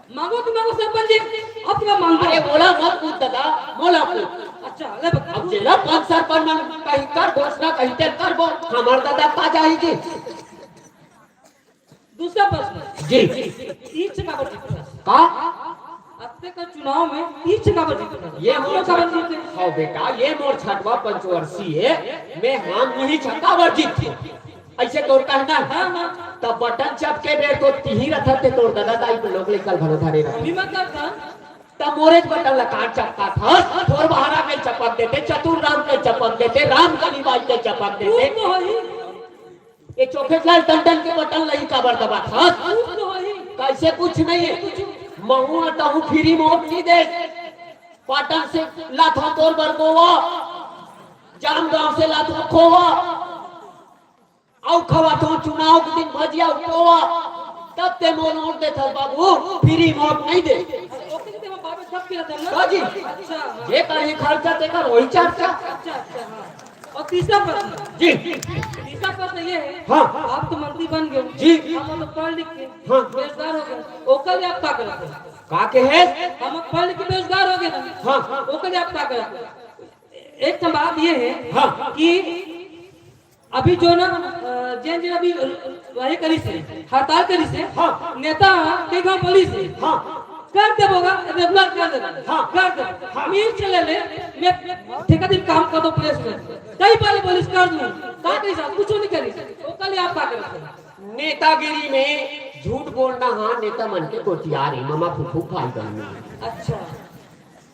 मांगो तो मांगो सरपंच जी, अब तो मांगो। अरे मोला मत पूछ दादा, मोला पूछ। अच्छा, ले बता। अब जेला पंच सरपंच मन कहीं कर घोषणा कहीं ते करबो, हमर दादा का जाही जी? दूसरा प्रश्न। जी। तीर से काबर जीतथस? का? अतका चुनाव में तीर से काबर जीतथस? ये मोर छठवा, हाँ बेटा, ये मोर छठवा पंचवर्षीय हे, मैं हम नहीं छक्का बर जीतथों। अइसे तोर कहना हे? हाँ, हाँ। तब बटन चपके बेर तो तिही रथस ते तोर ददा दाई के लोग ले कल घलो धरे रथस। अभी मत कर था। तब मोरेच बटन ला काट चपकाथस, थोर बहारा के चपक देते, चतुर राम के चपक देते, राम कली बाई के चपक देते। तू तो ही। ये चोखेसलाल टंडन के बटन ला ही काबर दबाथस? कुछ तो होही। कैसे कुछ नहीं है? कुछ। महूं ह तहूं free म वोट नहीं दे। पाटन से लाथों तोर बर गोवा, जामगांव से लाथों खोवा, अउ खवाथों चुनाव के दिन भजिया अउ पोहा, तब ते मोला वोट देथस बाबू, free म वोट नहीं दे। अरे, ओके जी, तेरे बाबे सब के रहते हैं ना? हाँ जी। अच्छा, हाँ। जे कहीं खर्चा तेकर वही चर्चा। अच्छा, अच्छा, हाँ। और तीसरा प्रश्न। जी। तीसरा प्रश्न ये है, हाँ। आप तो मंत्री बन गए, जी। हम तो पढ़ लिख के हाँ। बेरोजगार हो गए, ओकर लिए आप का करते हैं? का के है? हम पढ़ लिख के बेरोजगार हो गए ना। हाँ। ओकर लिए आप का करते हैं? एक तो बात ये है हाँ। कि अभी जो ना, अ, जेन जेन अभी, अ, ये करिस हे, हड़ताल करिस हे, हाँ। नेता कई घांव बोलिस हे, हाँ। कर देबो गा, regular कर देबो, हाँ। कर देबो। हाँ। मील चले ले, मैं ठेका दिन काम कर दो प्रेस में। कई बार बोलिस कर दूं, का करिस, कुछ नहीं करिस। ओकर लिए आप का करत हे? नेतागिरी में झूठ बोलना, हाँ, नेता मन के कोठियार हे, ममा फूफू भाई बहन। अच्छा।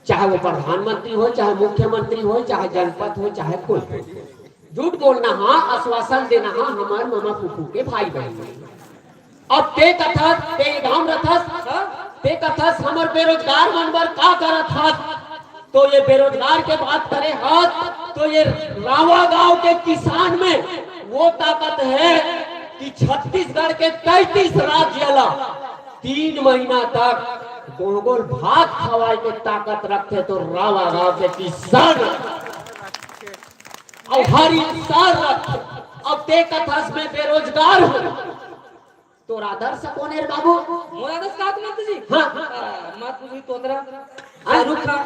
चाहे वो प्रधानमंत्री हो, चाहे मुख्यमंत्री हो, चाहे जनपद हो, चाहे कोई हो। झूठ बोलना, हाँ, आश्वासन देना, हाँ, हमर ममा फूफू के भाई बहन। अब ते कथस, ते गांव रथस, हाँ? ते कथस, हमर बेरोजगार मन बर का करत हस? तो ये बेरोजगार के बात करे हस, तो ये रावा गांव के किसान में वो ताकत है कि छत्तीसगढ़ के तैंतीस राज्य ला तीन महीना तक गोल गोल भात खवाए के ताकत रखथे तो रावा गांव के किसान अउ हर इंसान रखथे। अब ते कथस मैं बेरोजगार हूँ, तोर आदर्श कोन हे रे बाबू? मोर आदर्श का मंत्री जी? हाँ। आ, मत पूछी तोतरा। हाँ? शाहरुख खान।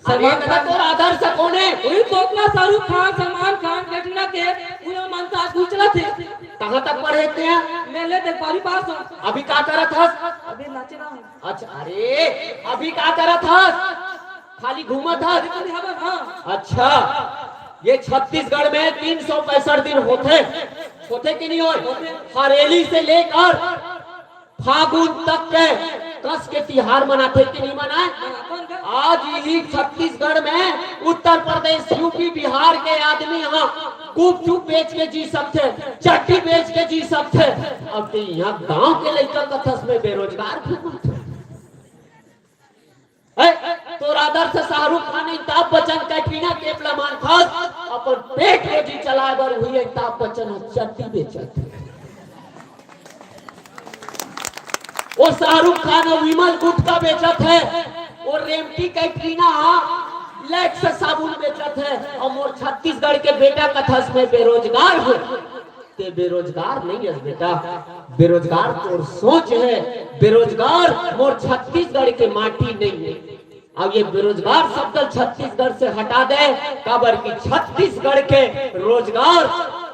अरे सलमान दादा, खान। तोर आदर्श कोन हे? वही तोतरा, शाहरुख खान, सलमान खान, कैटरीना कैफ, वही मनता आज उछला थे। कहाँ तक पढ़े थे? मैं ले देख बारहवीं पास हूँ। अभी का करत हस? अभी नाचे ना हूँ। अच्छा, अरे, अभी का करत हस? खाली घूमत हस? अभी तो हवा, हाँ। अच्छा, ये छत्तीसगढ़ में तीन सौ पैंसठ दिन होथे, होथे कि नहीं होय? होथे। हरेली से लेकर फागुन तक के कस के तिहार मनाथे कि नहीं मनाय? मनाथन का? आज यही छत्तीसगढ़ में उत्तर प्रदेश, यूपी, बिहार के आदमी ह गुपचुप बेच के जी सकथे, चड्डी बेच के जी सकथे। अब ते इहाँ गांव के लइका कथस में बेरोजगार घूमत हे। ए, तोर आदर्श शाहरुख खान, अमिताभ बच्चन, कैटरीना कैफ ला मानथस, अपन पेट रोजी चलाए बर वही अमिताभ बच्चन ह चड्डी बेचत हे। वो शाहरुख खान ह विमल गुटखा बेचत हे, वो रेमटी कैटरीना ह लैक्स साबुन बेचत हे, अउ मोर छत्तीसगढ़ के बेटा कथस में बेरोजगार हूँ। ते बेरोजगार नहीं हस बेटा, बेरोजगार तोर सोच हे, बेरोजगार मोर छत्तीसगढ़ के माटी नहीं हे। अब ये बेरोजगार शब्द छत्तीसगढ़ से हटा दे, काबर कि छत्तीसगढ़ के रोजगार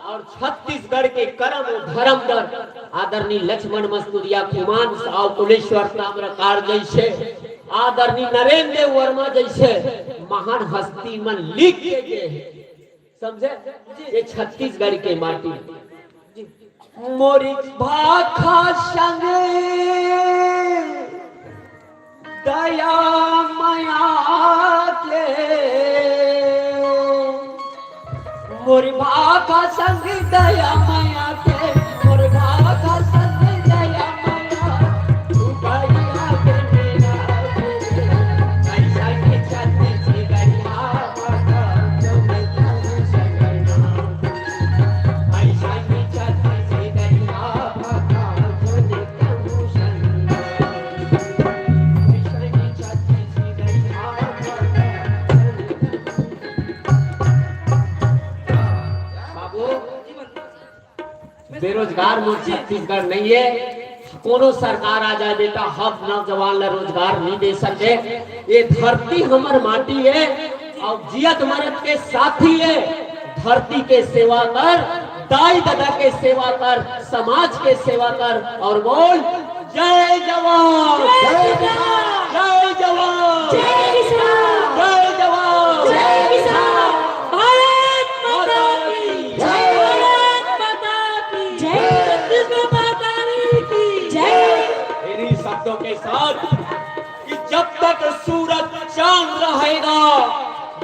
अउ छत्तीसगढ़ के करम अउ धरम बर आदरणीय लक्ष्मण मस्तुरिया, खुमान साव, कुलेश्वर ताम्रकार जैसे, आदरणीय नरेंद्र वर्मा जैसे महान हस्ती मन लिख के गे हे। समझे? ये छत्तीसगढ़ के माटी। मोरी भाखा संग दया मया के, मोरी भाखा संग दया मया के, मोरी भाखा संग दया मया, तू गया के मेरा, ऐसा के छत्तीसगढ़िया। बाबू, बेरोजगार मोर छत्तीसगढ़ नहीं हे। कोनो सरकार आ जाए बेटा, हम नौजवान ला रोजगार नहीं दे सकते। ये धरती हमर माटी हे अउ जियत मरत के साथी हे। धरती के सेवा कर, दाई ददा के सेवा कर, समाज के सेवा कर अउ बोल, जय जवान, जय किसान। जय जवान, जय किसान। जय जवान, जय किसान। भारत माता की जय। भारत माता की जय। छत्तीसगढ़ माता की जय। इन्हीं शब्दों के साथ कि जब तक सूरज चांद रहेगा,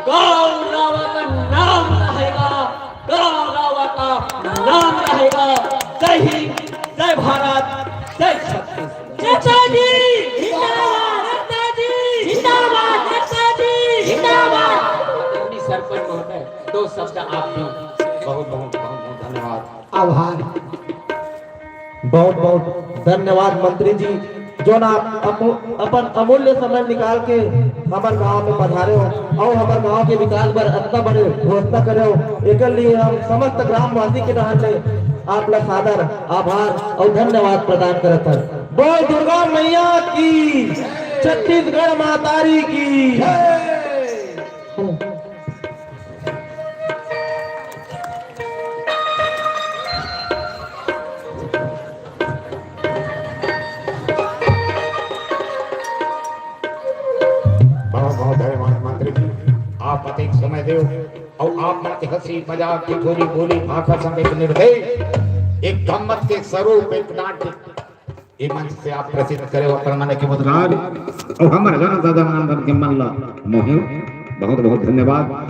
गांव रावा का नाम रहेगा, गांव रावा का नाम जय हिंद, जय भारत, जय छत्तीसगढ़। नेताजी जिंदाबाद, नेताजी जिंदाबाद, नेताजी जिंदाबाद। माननीय सरपंच महोदय, दो शब्द आप भी। बहुत बहुत बहुत बहुत धन्यवाद। आभार। बहुत बहुत धन्यवाद मंत्री जी, जोन आप अमू-, अपन अमूल्य समय निकाल के हमर गांव में पधारे हो और हमर गांव के विकास बर इतना बड़े घोषणा करे हो। एकर लिए हम समस्त ग्रामवासी के डहान ले आप ला सादर आभार और धन्यवाद प्रदान करत हन। बोल दुर्गा मैया की, छत्तीसगढ़ महतारी की। बहुत बहुत धन्यवाद मंत्री जी, आप अतेक समय देव और आप मन के हंसी मजाक, ठिठोली बोली, भाखा संग एक निर्दय, एक गम्मत के स्वरूप, एक नाट्य, ये मंच से आप प्रसिद्ध करे हो अपन मन के मुद्राल और हमर गांव दादा नंदन के मन ला मोहे। बहुत बहुत धन्यवाद।